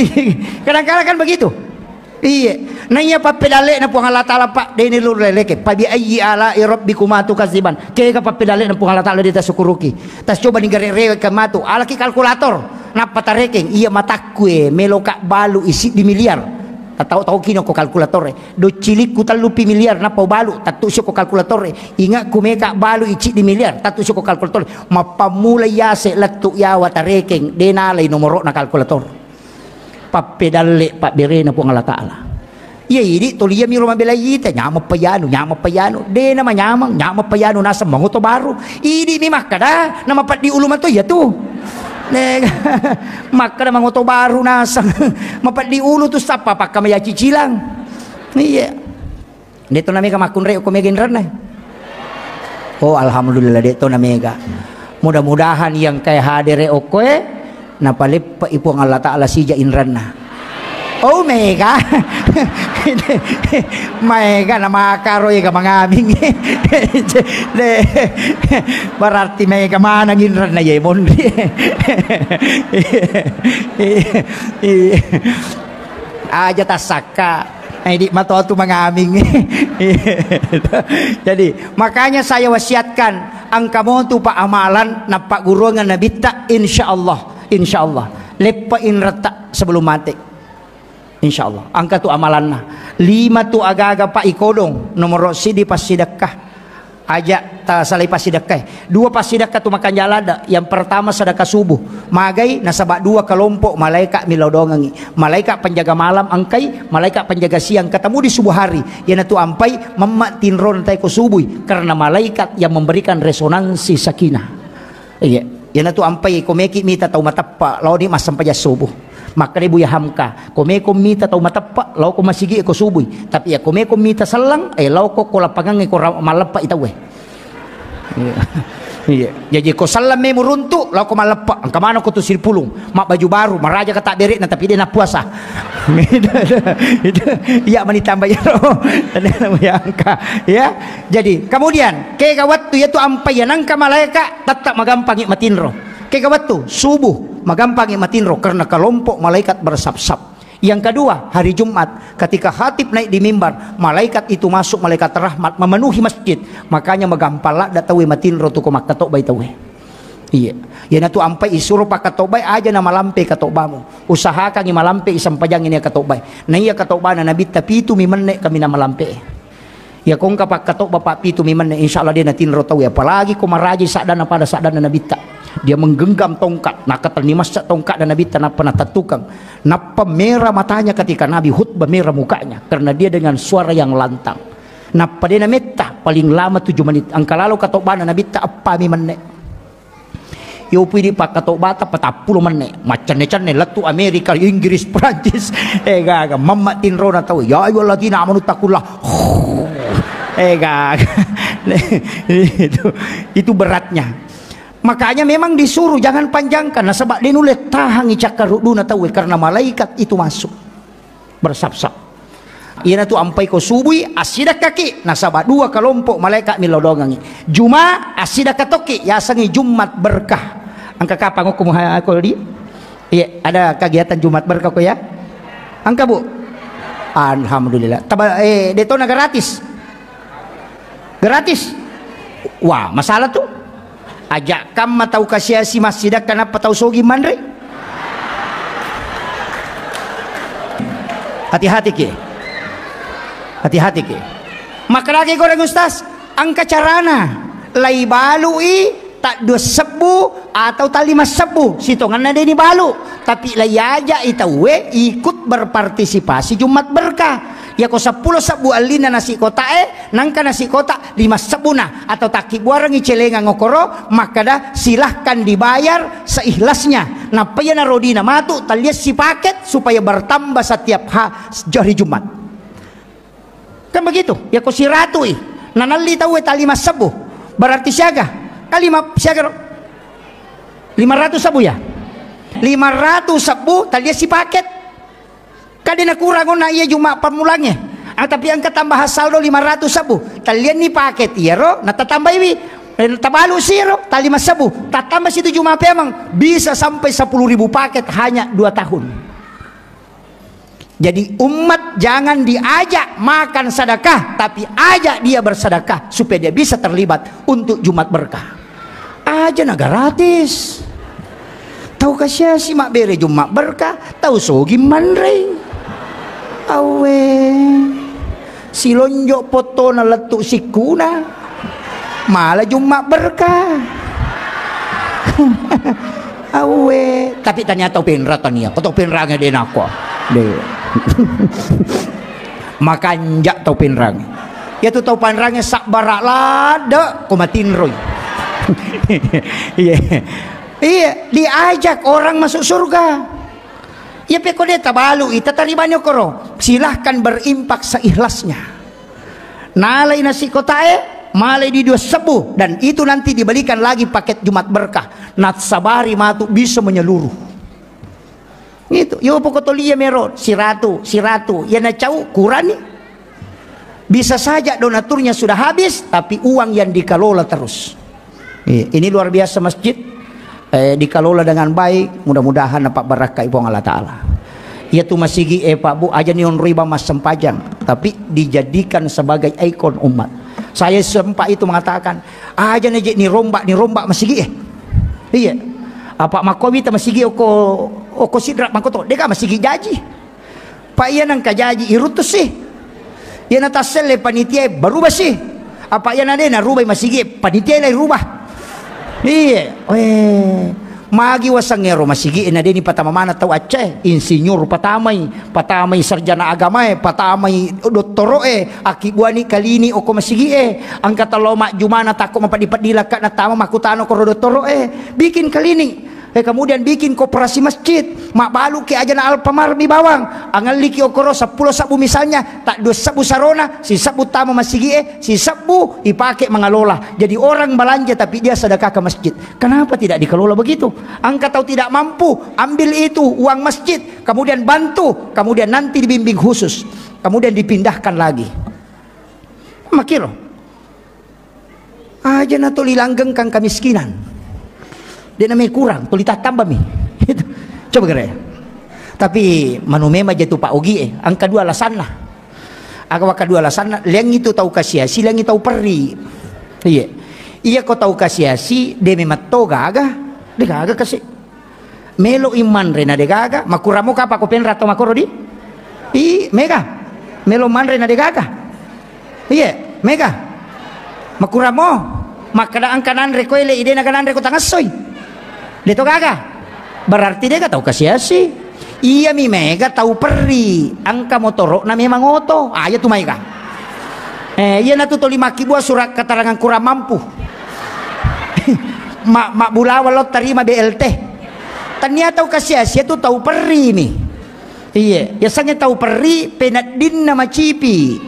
kadang-kadang kan begitu. Iya. Na iya pappedalle na Puang Allah Taala, Pak, de' ni lu leleke. Fa bi ayyi ala'i rabbikuma tukadziban. Kega pappedalle na Puang Allah Taala de' tasukuruki. Tas coba ni gare rewe ke matu. Alaki kalkulator. Nappa tarekeng, iya matakku e, meloka balu i siddi miliar. Tatau-tau kino ko kalkulator e. Docilikku tellu pi miliar, nappa balu, tattu sio ko kalkulator e. Ingatku meka balu i siddi miliar, tattu sio ko kalkulator e. Mappammula yase lettu yawa tarekeng, de' nalai nomorokna kalkulator. Pappedalle pabberena Puang Allah Taala. Iya, idi toli iya miro mabela ita, nyameng payanu, nyameng payanu. De' nama nyameng, nyameng payanu naseng mangoto baru. Idi mi makkada, nama peddi ulu mato iya tu. Ne, makkada mangoto baru naseng. Mapeddi ulu tu sappa pakka maya cicilang. Iya. De' to namega makkunrai ko mega inranna. Oh, alhamdulillah, de' to namega. Mudah-mudahan yang kai hadere okkoe, napaleppa i Puang Allah Taala sija inranna. Oh, mega. Maega na makaro ega mangaming. De', berarti mega manang inranna ye monri. Aja tassakka. Eh, di matotu mangaming. Jadi, makanya saya wasiatkan, engka motu pa amalan napagguruangan nabitta, insyaallah, insyaallah. Leppa inratta sebelum mate. Insyaallah. Engka tu amalanna. Lima tu aga-aga pa ikodong, nomoro siddi passidekka. Aja tasalai passidekkae. Dua passidekka tu makanja ladde. Yang pertama sedekah subuh. Magai nasaba dua kelompok malaika milodongengi. Malaikat penjaga malam engkai, malaikat penjaga siang ketemu di subuh hari. Iyanatu ampai memma tinro natai ko subui karena malaikat yang memberikan resonansi sakinah. Iya, iyanatu ampai ko meki mita tau mateppa laoni massempajang subuh. Makkeda Buya Hamka, ko meko mita tau mateppa, lao ko masigi ko subui. Tapi ya ko meko mita sellang, eh, lao ko, ko lapangangnge ko ra-, malleppa i tauwe. Iya. Iya. Jaji ko sellang memu runtu, lao ko malleppa. Engka maneng ko tu Siripulung, mabbaju baru, maraja ka tabbere'na tapi de' napuasa. Itu, itu, iya mani tambah iyaro. Buya Hamka. Ya. Jadi, kemudian, kega wettu iyatu ampai ya nangka malaika, tetap magampangi matinro. Kega wettu subuh, magampangi matinro karena kelompok malaikat bersap-sap. Yang kedua, hari Jumat, ketika khatib naik di mimbar, malaikat itu masuk, malaikat rahmat memenuhi masjid. Makanya magampang ladde tauwe matinro tu ko makkatobbai tauwe. Iya. Iyanatu ampai isuro pakkatobbai aja na malampe katobbamu. Usahakangi malampe i sempajangi nia katobbai. Na iya katobbana nabitta pitu mi menne kami na malampe. Iya ko engka pakkatobba pappitu mi menne, insyaallah de' natinro tauwe, apalagi ko maraji saddanna pada saddanna nabitta. Dia menggenggam tongkat, nakatenni massa tongkatna nabitta nappa natettukeng. Nappa merah matanya ketika Nabi khutbah, merah mukanya karena dia dengan suara yang lantang. Nappa de' nametta, paling lama tujuh menit. Engka lalo katobbana nabitta eppa mi menne. Yo pui di pakkatobbata patappulo menne, maccenne-cenne lettu Amerika, Inggris, Prancis, eh gaga, mamma tinrona tau, ya ayyuhalladzina amanu taqullaha. Eh gaga. Itu, itu beratnya. Makanya memang disuruh jangan panjangkan, nasaba de' nulle tahangi cakkaruduna tauwe karena malaikat itu masuk. Bersap-sap. Iyanatu ampai ko subui, assidekkaki, nasaba dua kelompok malaikat milodongengi. Juma, assidekka tokki, yasengi Jumat berkah. Engka kapang okko muha-, ko di? Iya, ada kegiatan Jumat berkah ko ya? Engka, Bu? Alhamdulillah. Taba-, eh, de' tona gratis. Gratis. Wah, masalah tu. Aja kamma tau kasiasi massidekka nappa tau sogi manre. Hati-hati ki. Hati-hati ki. Makkedaki goreng Ustaz, engka carana. Lai balui taddua sebbu atau tallima sebbu. Sitongenna deni balu. Tapi lai ajai tauwe ikut berpartisipasi Jumat berkah. Yako seppulo sebbu allinna nasi kotae, nangka nasi kota lima sebbuna, atau takkibbuarengngi celengang okoro, makkada, "Silahkan dibayar seikhlasnya." Nappa iyanaro dina matu, talliassi paket supaya bertambah setiap ha-, hari Jumat. Kan begitu? Yako siratui, nanalli tauwe ta lima sebbu, berarti siaga? Kan lima, siaga ro? Lima ratus sebbu ya? Lima ratus sebbu, talliassi paket. Kade nakurang onna iya Jumat pammulangnge. Ah, tapi engka tambahan saldo lima ratus sebbu. Tallianni paket iyaro, natatambaiwi. Eh, tabalu siro, ta lima sebbu. Tatambah situ Jumat peameng, bisa sampai sepuluh ribu paket hanya dua tahun. Jadi umat jangan diajak makan sedekah, tapi ajak dia bersedekah supaya dia bisa terlibat untuk Jumat berkah. Aja na gratis. Tau kasiasi mabbere Jumat berkah, tau sogi manrei. Awe. Silonjo pottona lettu sikkuna. Mala Jumat berkah. Awe, tapi tania tau penra tania. Ko tau penrange de nako. De. Makanja tau penrange. Iya tu tau penrange sabbara ladde ko matinroi. Iya. Iya, diajak orang masuk surga. Iya pekko de tabalu ita taribani okoro. Silahkan berimpak seikhlasnya. Nalai nasi kotae, malai di dua sebbu, dan itu nanti dibelikan lagi paket Jumat berkah. Nassabari matu bisa menyeluruh. Gitu. Yo pokok tolia mero, siratu, siratu. Ya nacau kurani. Bisa saja donaturnya sudah habis, tapi uang yang dikelola terus. Iya, ini luar biasa masjid. Eh, dikelola dengan baik, mudah-mudahan dapat berkah Puang Allah Ta'ala. Iya tu masigi e Pak Bu, aja ni onroi bang massempajang, tapi dijadikan sebagai ikon umat. Saya sempat itu mengatakan, aja ni je ni rombak, ni rombak masigi e. Iya. Apa makobi ta masigi oko, oko sidrak makoto, deka masigi jaji. Pak iya nangka jaji iruttusi. Iya natasselle panitia e, berubah si. Apa iya nade narubai masigi, panitia lai rubah. Iya, eh, magi waseng ero masigi, nadeni patama mana tau acce, insinyur patamai, patamai sarjana agamae, patamai dottoroe, akkibuani kalini oko masigi e, angka talo majjumana takko mapeddi-peddi lakka natama makutano koro dottoroe, bikin kalini. Eh, kemudian bikin koperasi masjid, mabbaluki ajana Alfamart mi bawang, angelliki okoro seppulo sebbu misalnya, tak dua sebbu sarona, sisebbu tama masigie, sisebbu ipake mangalola. Jadi orang belanja tapi dia sedekah ke masjid. Kenapa tidak dikelola begitu? Angka tau tidak mampu, ambil itu uang masjid, kemudian bantu, kemudian nanti dibimbing khusus, kemudian dipindahkan lagi. Makiro. Aja na tuli langgengkang kamiskinan. De na mai kurang, tuli tattambami. Itu. Coba gere. Tapi manu memang je tu Pak Ogi e, angka dua alasanna. Aga waka dua alasanna, leng itu tau kasiasi, leng itu tau perri. Iya. Iya ko tau kasiasi, de memang to gaga, de gaga kasi. Melo i manre na de gaga, makuramo kapa ko penra to makoro di? I, mega. Melo manre na de gaga. Iye, mega. Makuramo, makkeda engka nanre ko ele, ide naga nanre ko tangessoi. De to gaga. Berarti de ga tau kasiasi. Iya mi mega tau perri, engka motoro na memang oto. Ah, iya tu maega. Eh, iya natu toli makkibua surat keterangan kurang mampu. Ma, mabbulawa lo tarima B L T. Tania tau kasiasi tu tau perri mi. Iye, yasengnge tau perri peneddinna macipi.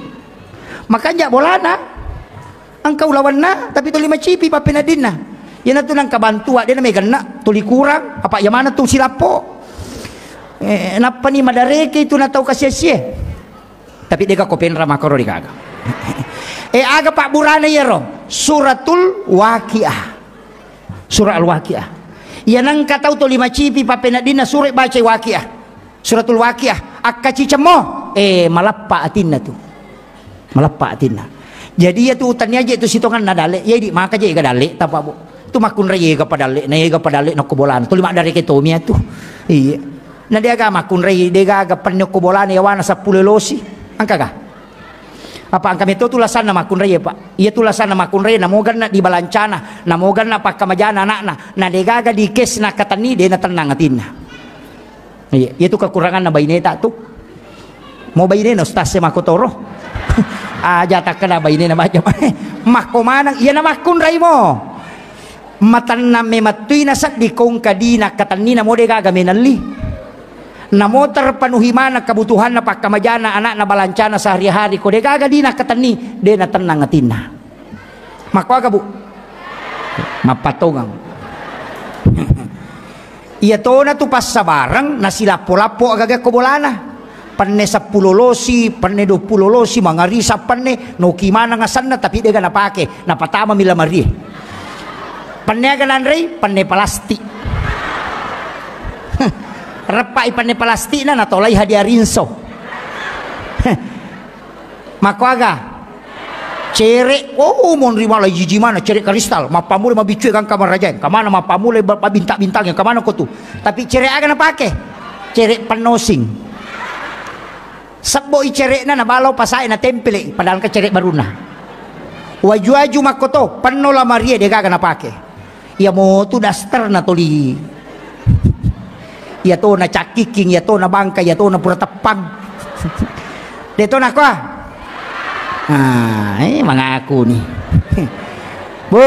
Makanja bolana engka ulawenna tapi tuli macipi pappeneddinna. Iyanatu nengka bantua de na megenna tuli kurang apa iya maneng tu silappo. Eh, nappani madareke itu na tau kasiasie. Tapi dega ko penra makoro digaga. Eh, aga pabburana iyaro? Suratul Waqiah. Surah Al-Waqiah. Iya nengka tau toli macipi pappeneddinna sura bacai Waqiah. Suratul Waqiah. Akkacicemmo. Eh, malappa atinna tu. Malappa atinna. Jadi iya tu tania je tu sitonganna dalle. Iya di maka je ga dalle tapa bu. Tu makkunrai ega padalle, na ega padalle nokko bolana. Tuli maddareke tomi atu. Iya. Na deaga makkunrai, degaga penne okko bolana yawana seppulo losi. Engkaga? Apa engka metto tu lasanna makkunrai, Pak? Iya tu lasanna makkunrai, namo ganna di balancana, namo ganna pakkamajana anakna, na degaga di cash na katenni, de na tennang atinna. Iya, iya tu kekuranganna baineta tu. Mo bainena ustaz e makkotoro. Aja takkeda bainena baja. Makko maneng, iya namakkunraimo. Matennang memettui nasedding ko engka dina katenni namo de gaga menelli. Namo terpenuhi maneng kebutuhanna pakkamajana anakna balancana sehari-hari ko de gaga dina katenni, de natennang atinna. Makkuaga, Bu? Mappatongang. Iya tona tu passabareng nasilappo-lappo agaga ko bolana. Penne seppulo losi, penne duappulo losi, mangarisa penne, noki maneng asenna tapi dega napake, napatama mila marie. Penne aga nanrei, penne plastik. Reppai penne plastikna natolai hadiah rinso. Makkuaga? Cere, oh, monri mala jiji mana cere kristal, mappammula mabiccue gangka marajae, kamana mappammula ba-, ba-, bintang-bintang, kamana ko tu? Tapi cere aga napake? Cere pennosing. Sebbo i cere'na nabalau pasae natempele, padahal engka cere barunna. Waju-waju makkoto, penno lamarie de gaga napake. Iya motu daster na toli. Iya to na cakkiking, iya to na bangka, iya to na pura teppang. De to na kua. Ah, eh, mangaku ni. Bu,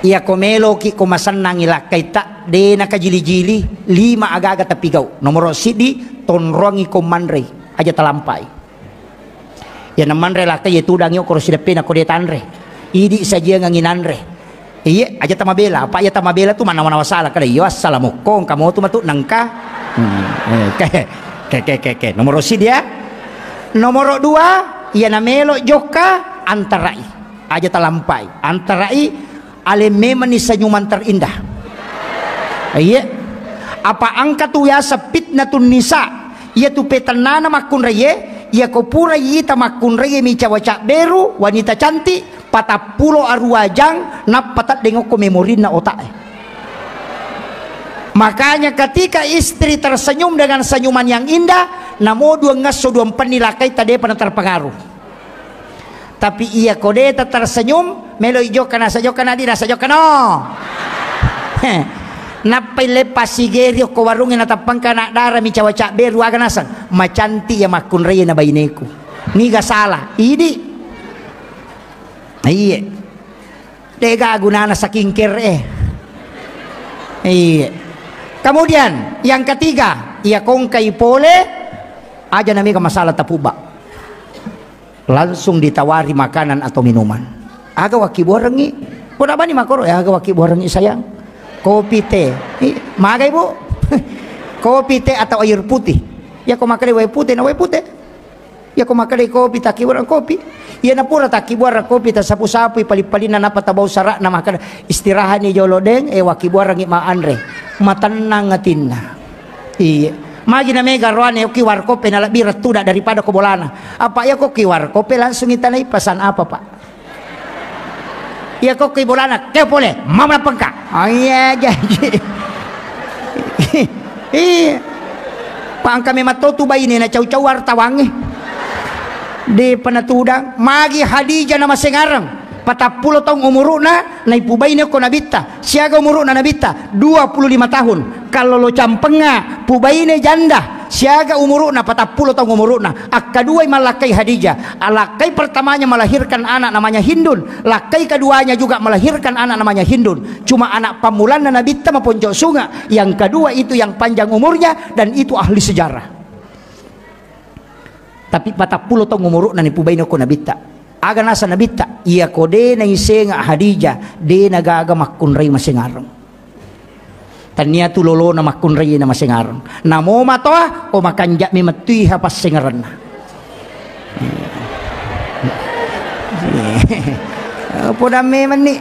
iya ko meloki ko masennangi lakkaita, de na kajili-jili, lima aga-aga tapi gau. Nomoro siddi, tonrongi ko manrei, aja talampai. Iya namanre lakkai, iya tudang, iya koro sideppena ko de tanre. Idi sajiangangi nanre. Iye, aja tamabela. Apa iya tamabela tu manawa-nawa sala kada. Iyo, assalamualaikum. Kamu tu matu nengka. Hmm, eh, ke, ke, ke, ke, ke. Nomoro siddi ya. Nomoro dua, iya namelo jokka antarai. Aja talampai. Antarai. Aleng memenni senyuman terindah. Iya. Apa engka tu biasa fitnatun nisa, iya tu petennana makkunraie, iya ko pura ita makkunraie mi cawa cabberu, wanita cantik, patappulo arua jang, nappa teddeng okko memorinna otak e. Makanya ketika istri tersenyum dengan senyuman yang indah, namo duangngesso duampenni lakkaita depa na terpengaruh. Tapi iya ko de ta tersenyum, melo i jokka nasa jokka nadi nasa jokka no. Nappai leppa sigeri okko warungnge natappangka anak dara mi cawa cabberu aga naseng. Macantik iya makkunrai na baineku. Niga salah? Idi. Iye. Dega gunana skincare e. Iye. Kemudian yang ketiga, iya kongkai pole aja namega masalah tapubba. Langsung ditawari makanan atau minuman. Aga wakkibuarengngi? Pura bani makoro, eh, aga wakkibuarengngi sayang? Kopi, teh. I, magai, Bu? Kopi, teh atau air putih? Ya ko makkeda wae putih, na wae putih. Ya ko makkeda kopi, takkibuareng kopi. Ya na pura takkibuareng kopi, tasapu-sapui pali-palinna, nappa tabau sara'na, makkeda istirahatni jolo deng, eh, wakkibuarengngi ma anre. Matennang atinna. Iya. Magi na mega roane ki warkop e na lebbi rettuda daripada ko bolana. Apa iya ko ki warkop e langsung itanai pesan apa, Pak? Iya ko ki bolana, ke pole, mama pengka. Oh iya, jadi. Iya. Pak engka memang to tu baine na cau-cau wartawangnge. De pernah tudang, magi Hadijah na masengareng. Patappulo taung umuru'na, naipubaine ko Nabitta. Siaga umuru'na Nabitta? Dua puluh lima tahun. Kalau lo campenga, pubaine janda, siaga umuru'na? Patappulo taung umuru'na. Akkaduai mallakkai Hadijah. Alakkai pertamanya melahirkan anak namanya Hindun. Lakkai keduanya juga melahirkan anak namanya Hindun. Cuma anak pammulanna Nabitta maponco sunga. Yang kedua itu yang panjang umurnya dan itu ahli sejarah. Tapi patappulo taung umuru'na nipubaine ko Nabitta. Aga nasa Nabitta? Iya ko de naisenga Hadijah, de nagaga makkunrai masengareng. Tania tu lolona makkunrai na masengareng. Namo matoa, o makanja mi mettui ha passengarenna. Podang memenni.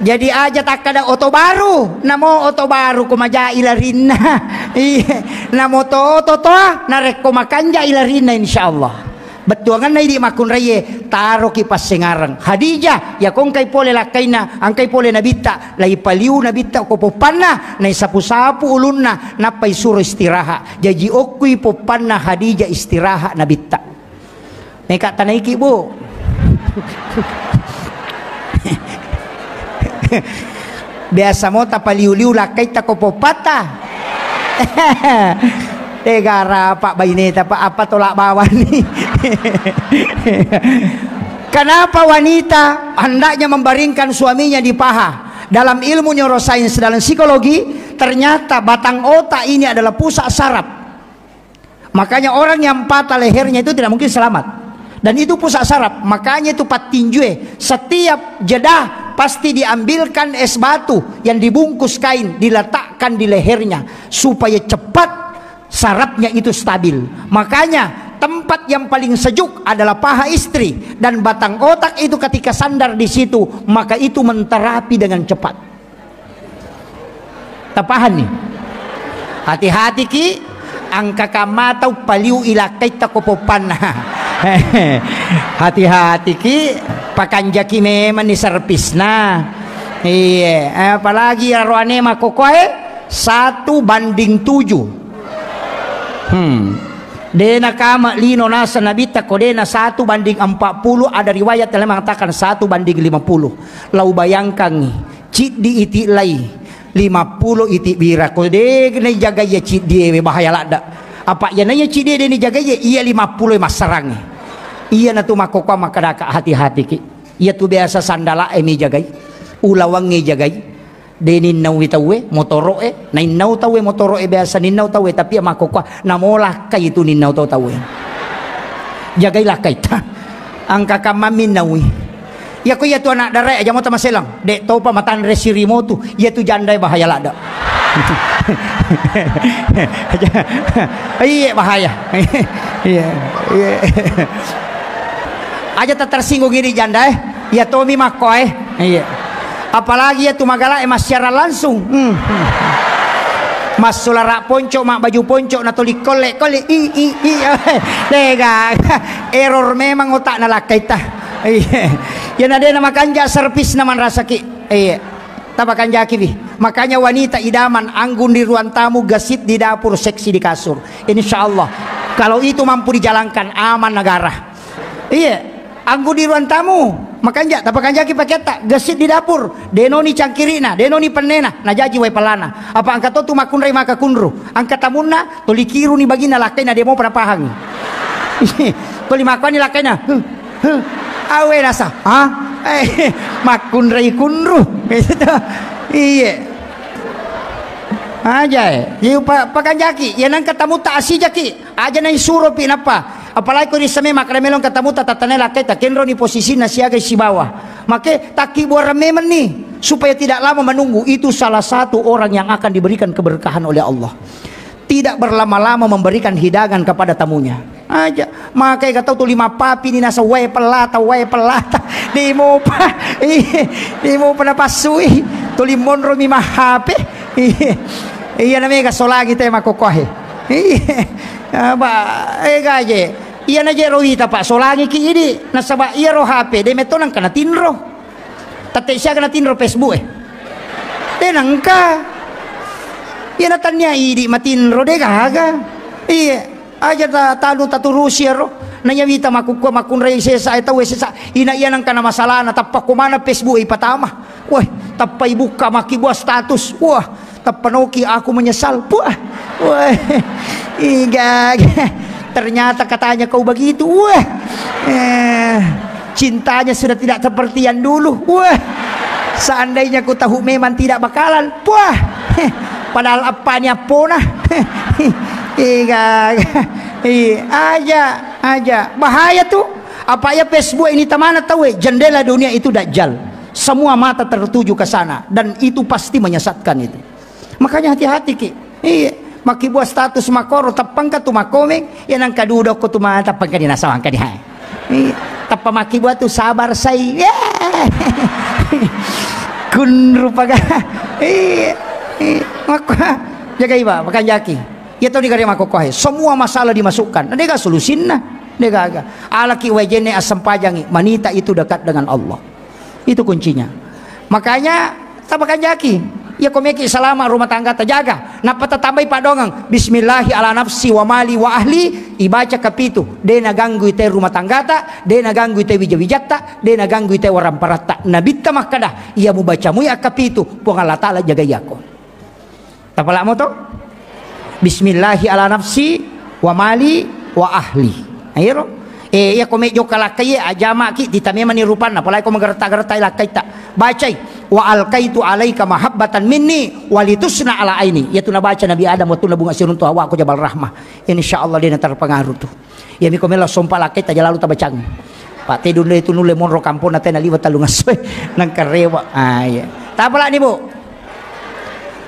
Jadi aja takkada oto baru, namo oto baru ko majai larinna. Iya, namo to oto toa, narekko makanjai larinna, insyaallah. Bettuanganna idi makkunraie, taroki passengareng. Hadijah, ya kongkai pole lakkaina, angkai pole Nabitta, lai paliu Nabitta ko poppanna, naisapu-sapu ulunna, nappai suro istirahat. Jaji okkui poppanna Hadijah istirahat Nabitta. Meka tanaiki, Bu. Biasa mo tapaliu-liu lakkaita ko poppata. Tegara, Pak, baineta, Pak, apa tolak bawani? Kenapa wanita hendaknya membaringkan suaminya di paha? Dalam ilmu neurosains, dalam psikologi, ternyata batang otak ini adalah pusat saraf. Makanya orang yang patah lehernya itu tidak mungkin selamat. Dan itu pusat saraf. Makanya itu pattinjue, setiap jeda pasti diambilkan es batu yang dibungkus kain, diletakkan di lehernya supaya cepat sarafnya itu stabil. Makanya tempat yang paling sejuk adalah paha istri, dan batang otak itu ketika sandar di situ, maka itu menterapi dengan cepat. Tapahanni? Hati-hati ki, engka kamma tau paliu ilakkaitta ko poppanna. Hati-hati ki, pakanjaki memang ni servisna. Iya, apalagi aroane makokoe satu banding tujuh. Hmm. Dena kama lino nasa nabitta ko dena satu banding empat puluh, ada riwayat yang mengatakan satu banding lima puluh. Lau bayangkangi, ciddi iti lai, lima puluh iti bira. Ko de naijagai iya ciddi ewe, bahaya ladda. Apa iya naiya ciddi de nijagai iya, iya lima puluh e massarangi. Iya natu makkokkoa makkadaka hati-hati ki. Iya tu biasa sandala e mi jagai, ulawang e jagai. De ninnaui tauwe motoro e, nainnau tauwe motoro e, biasa ninnau tauwe, tapi iya makkokkoa namo lakkai tu ninnau tau tauwe. Jagai lakkai ta. Engka kamma minnaui. Iya ko iya tu anak dara e aja mota maselang. Dek topa matanre sirimotu. Iya tu janda e bahaya ladda. Iya bahaya. Iya. Iya. Aja tak tersinggung ini janda e. Iya tomi makko e. Iya. Apalagi iya tu magala e massiaran langsung. Hmm. Massulara ponco, mak baju ponco, na toli kolle-kolle. I, i, i. Dega. Error memang otak na lakkai ta. Iya. Iya na de na makanja servisna manrasaki. Iya. Tapakanjakiwi. Makanya wanita idaman anggun di ruang tamu, gesit di dapur, seksi di kasur. Insya Allah. Kalau itu mampu dijalankan, aman negara. Iya, anggu di ruang tamu, makanja, tapakanjaki paketta, gesit di dapur, denoni cangkirina, denoni pennena, najaji wae pelana. Apa engka to tu makkunrai maka kunru, angka tamunna, toli kiruni bagina lakkaina demo pada pahang. Toli makkani lakkaina, huh, huh, awe nasa, ha? Eh, makkunrai kunru. Iya. Aja e, iya pa-, pakanjaki, iya nangka tamutta asijaki. Aja naisuro pi nappa. Apalagi ko rissame makkeda melo engka tamu tatatane lakkai, takenroni posisina siaga sibawa. Make takkibuarang memenni supaya tidak lama menunggu. Itu salah satu orang yang akan diberikan keberkahan oleh Allah. Tidak berlama-lama memberikan hidangan kepada tamunya. Aja. Makai ka tau tuli mappapi ni nasa wae pellata, wae pellata. Dimopa. Iya, dimopa napassui. Tuli monro mi mahape. Iya. Iya na mega solangi te makokohe. Iya. Apa, eh, gaje. Iya na je ro wita, Pak, solangiki idi. Nasaba iya ro H P, de metto nangka natinro. Tette siaga natinro Facebook e. De nangka. Iya na tania idi matinro, de gaga. Iya. Aja ta-, tanu taturusi ero. Nanya wita makkukua makkunrai sesa e tau e sesa. Ina iya nangka na masalana, tappa ko mana Facebook e ipatama. Weh, tappa ibukka makkibua status. Wah, tappa noki aku menyesal. Puah. Wah. Iga. Ternyata katanya kau begitu. Wah. Eh, cintanya sudah tidak seperti yang dulu. Wah. Seandainya ku tahu memang tidak bakalan. Puah. Padahal apa ni appona. Iga. Iya, aja, aja. Bahaya tuh. Apa ya Facebook ini tamana tahu, eh? Jendela dunia itu dajjal. Semua mata tertuju ke sana dan itu pasti menyesatkan itu. Makanya hati-hati ki. Iya, makkibua status makoro tappangka tu makomeng, ya nangka dudok ko tu ma tappangka di nasawangka di hai. Iya, tappa makkibua tu sabar sai. Ya. Kun rupaga. Iya. Iya. Makko jagai ba, makanjaki. Iya tau digare makkokkohe. Semua masalah dimasukkan. Dega solusinna. Dega aga. Alaki wajene assempajangi. Manita itu dekat dengan Allah. Itu kuncinya. Makanya, tapakanjaki. Iya ko meki salama rumah tangga tajaga. Nappa tatambai paddongeng. Bismillahi ala nafsi wa mali wa ahli. Ibaca kapitu. De naganggui te rumah tanggata. De naganggui te wija-wijatta. De naganggui te waramparatta. Nabitta makkada. Iya mubaca mui akkapitu. Puang Allah Ta'ala jagai ako. Tapalamo to? Bismillahi ala nafsi wa mali wa ahli. Ayo ro. Eh, iya ko mejjo ka lakkai, aja maki tita memani rupanna, apalagi ko magerta-gertai lakkaitta. Bacai, "Wa alkaitu alaika mahabbatan minni walitusna ala aini." Iya tu nabaca Nabi Adam waktu nabunga siruntu Hawa ko Jabal Rahmah. Insya Allah dia terpengaruh tu. Iya miko melo sompa lakkai taja lalu tabacang. Pak tedun itu nulle monro kampung na tena liwa talung asoe. Nang karewa. Ah, iya. Tapalani, Bu.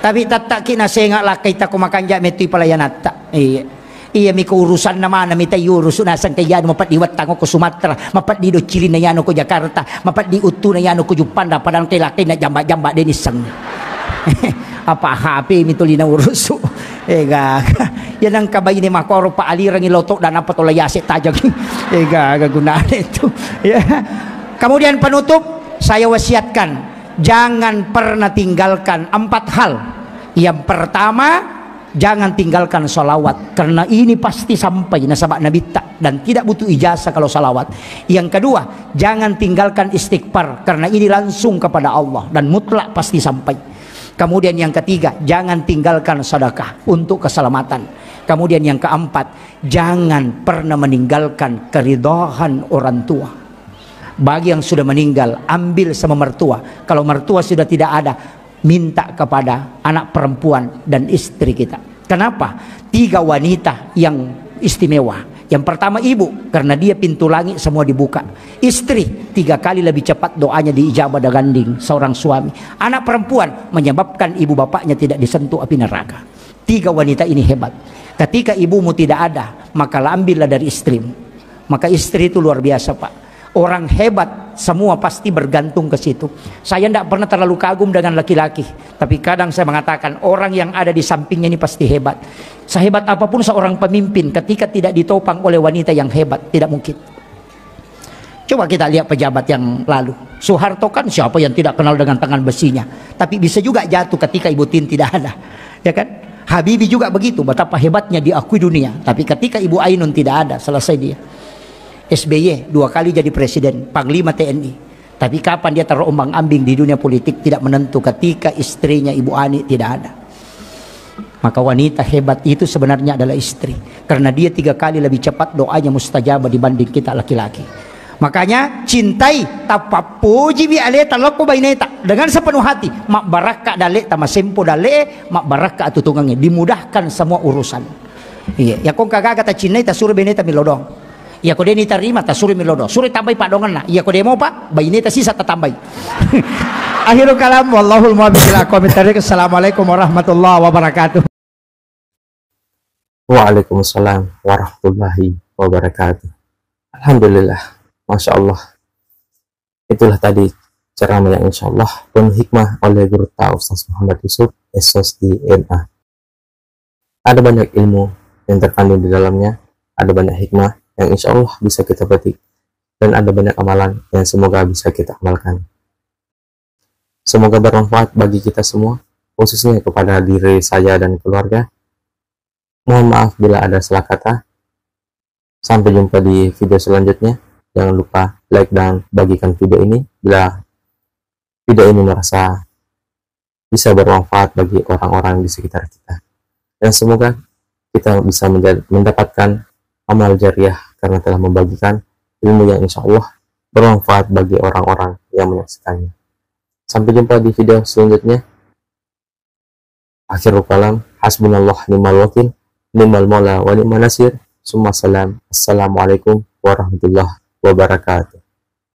Tapi tattaki nasenga lakkai tako makanja mettui palayanatta. Iya. Iya miko urusanna mana mita urus nasang ke yanu mapeddi wattang ko Sumatera, mapeddi doccilinna yanu ko Jakarta, mapeddi uttuna yanu ko Juppanda, padang ke lakkai na jamba-jamba denisseng. Apa H P mi tuli na urusu. Ega. Ya nang kabaine makoro pa alirangi lotok dan apa tola yase tajang. Ega, aga gunane itu. Ya. Kemudian penutup, saya wasiatkan, jangan pernah tinggalkan empat hal. Yang pertama, jangan tinggalkan salawat, karena ini pasti sampai nasaba nabitta dan tidak butuh ijazah kalau salawat. Yang kedua, jangan tinggalkan istighfar, karena ini langsung kepada Allah dan mutlak pasti sampai. Kemudian yang ketiga, jangan tinggalkan sedekah untuk keselamatan. Kemudian yang keempat, jangan pernah meninggalkan keridhaan orang tua. Bagi yang sudah meninggal, ambil sama mertua. Kalau mertua sudah tidak ada, minta kepada anak perempuan dan istri kita. Kenapa? Tiga wanita yang istimewa. Yang pertama ibu, karena dia pintu langit semua dibuka. Istri, tiga kali lebih cepat doanya diijabah dibanding seorang suami. Anak perempuan menyebabkan ibu bapaknya tidak disentuh api neraka. Tiga wanita ini hebat. Ketika ibumu tidak ada, maka ambillah dari istrimu. Maka istri itu luar biasa, Pak. Orang hebat semua pasti bergantung ke situ. Saya tidak pernah terlalu kagum dengan laki-laki, tapi kadang saya mengatakan orang yang ada di sampingnya ini pasti hebat. Sehebat apapun seorang pemimpin, ketika tidak ditopang oleh wanita yang hebat, tidak mungkin. Coba kita lihat pejabat yang lalu. Soeharto kan siapa yang tidak kenal dengan tangan besinya? Tapi bisa juga jatuh ketika Ibu Tin tidak ada. Ya kan? Habibie juga begitu, betapa hebatnya diakui dunia. Tapi ketika Ibu Ainun tidak ada, selesai dia. S B Y dua kali jadi presiden, panglima T N I. Tapi kapan dia terombang-ambing di dunia politik tidak menentu ketika istrinya Ibu Ani tidak ada. Maka wanita hebat itu sebenarnya adalah istri. Karena dia tiga kali lebih cepat doanya mustajabah dibanding kita laki-laki. Makanya cintai, tapappojiwi aleta lokko baineta. Dengan sepenuh hati, mabbarakka daleta, masempo dale, mabbarakka atutungangnge, dimudahkan semua urusan. Iya, ya kong kagaga tacinnai tasuro baineta milodong. Iya ko deni tarima, tasuro milodo. Suro tambai padonganna. Iya ko demo pa, baineta sisa tatambai. Akhirul kalam, wallahul muwaffiq ila aqwamit thariq. Assalamualaikum warahmatullahi wabarakatuh. Waalaikumsalam warahmatullahi wabarakatuh. Alhamdulillah, masya Allah. Itulah tadi ceramah yang insya Allah penuh hikmah oleh Guru Ta Ustaz Muhammad Yusuf, S S I M A. Ada banyak ilmu yang terkandung di dalamnya, ada banyak hikmah yang insya Allah bisa kita petik, dan ada banyak amalan yang semoga bisa kita amalkan. Semoga bermanfaat bagi kita semua, khususnya kepada diri saya dan keluarga. Mohon maaf bila ada salah kata. Sampai jumpa di video selanjutnya. Jangan lupa like dan bagikan video ini bila video ini merasa bisa bermanfaat bagi orang-orang di sekitar kita. Dan semoga kita bisa menja-, mendapatkan amal jariah karena telah membagikan ilmu yang insya Allah bermanfaat bagi orang-orang yang menyaksikannya. Sampai jumpa di video selanjutnya. Akhirul kalam, hasbunallah ni'mal wakil, ni'mal maula wa ni'man nasir. Summa salam. Assalamualaikum warahmatullahi wabarakatuh.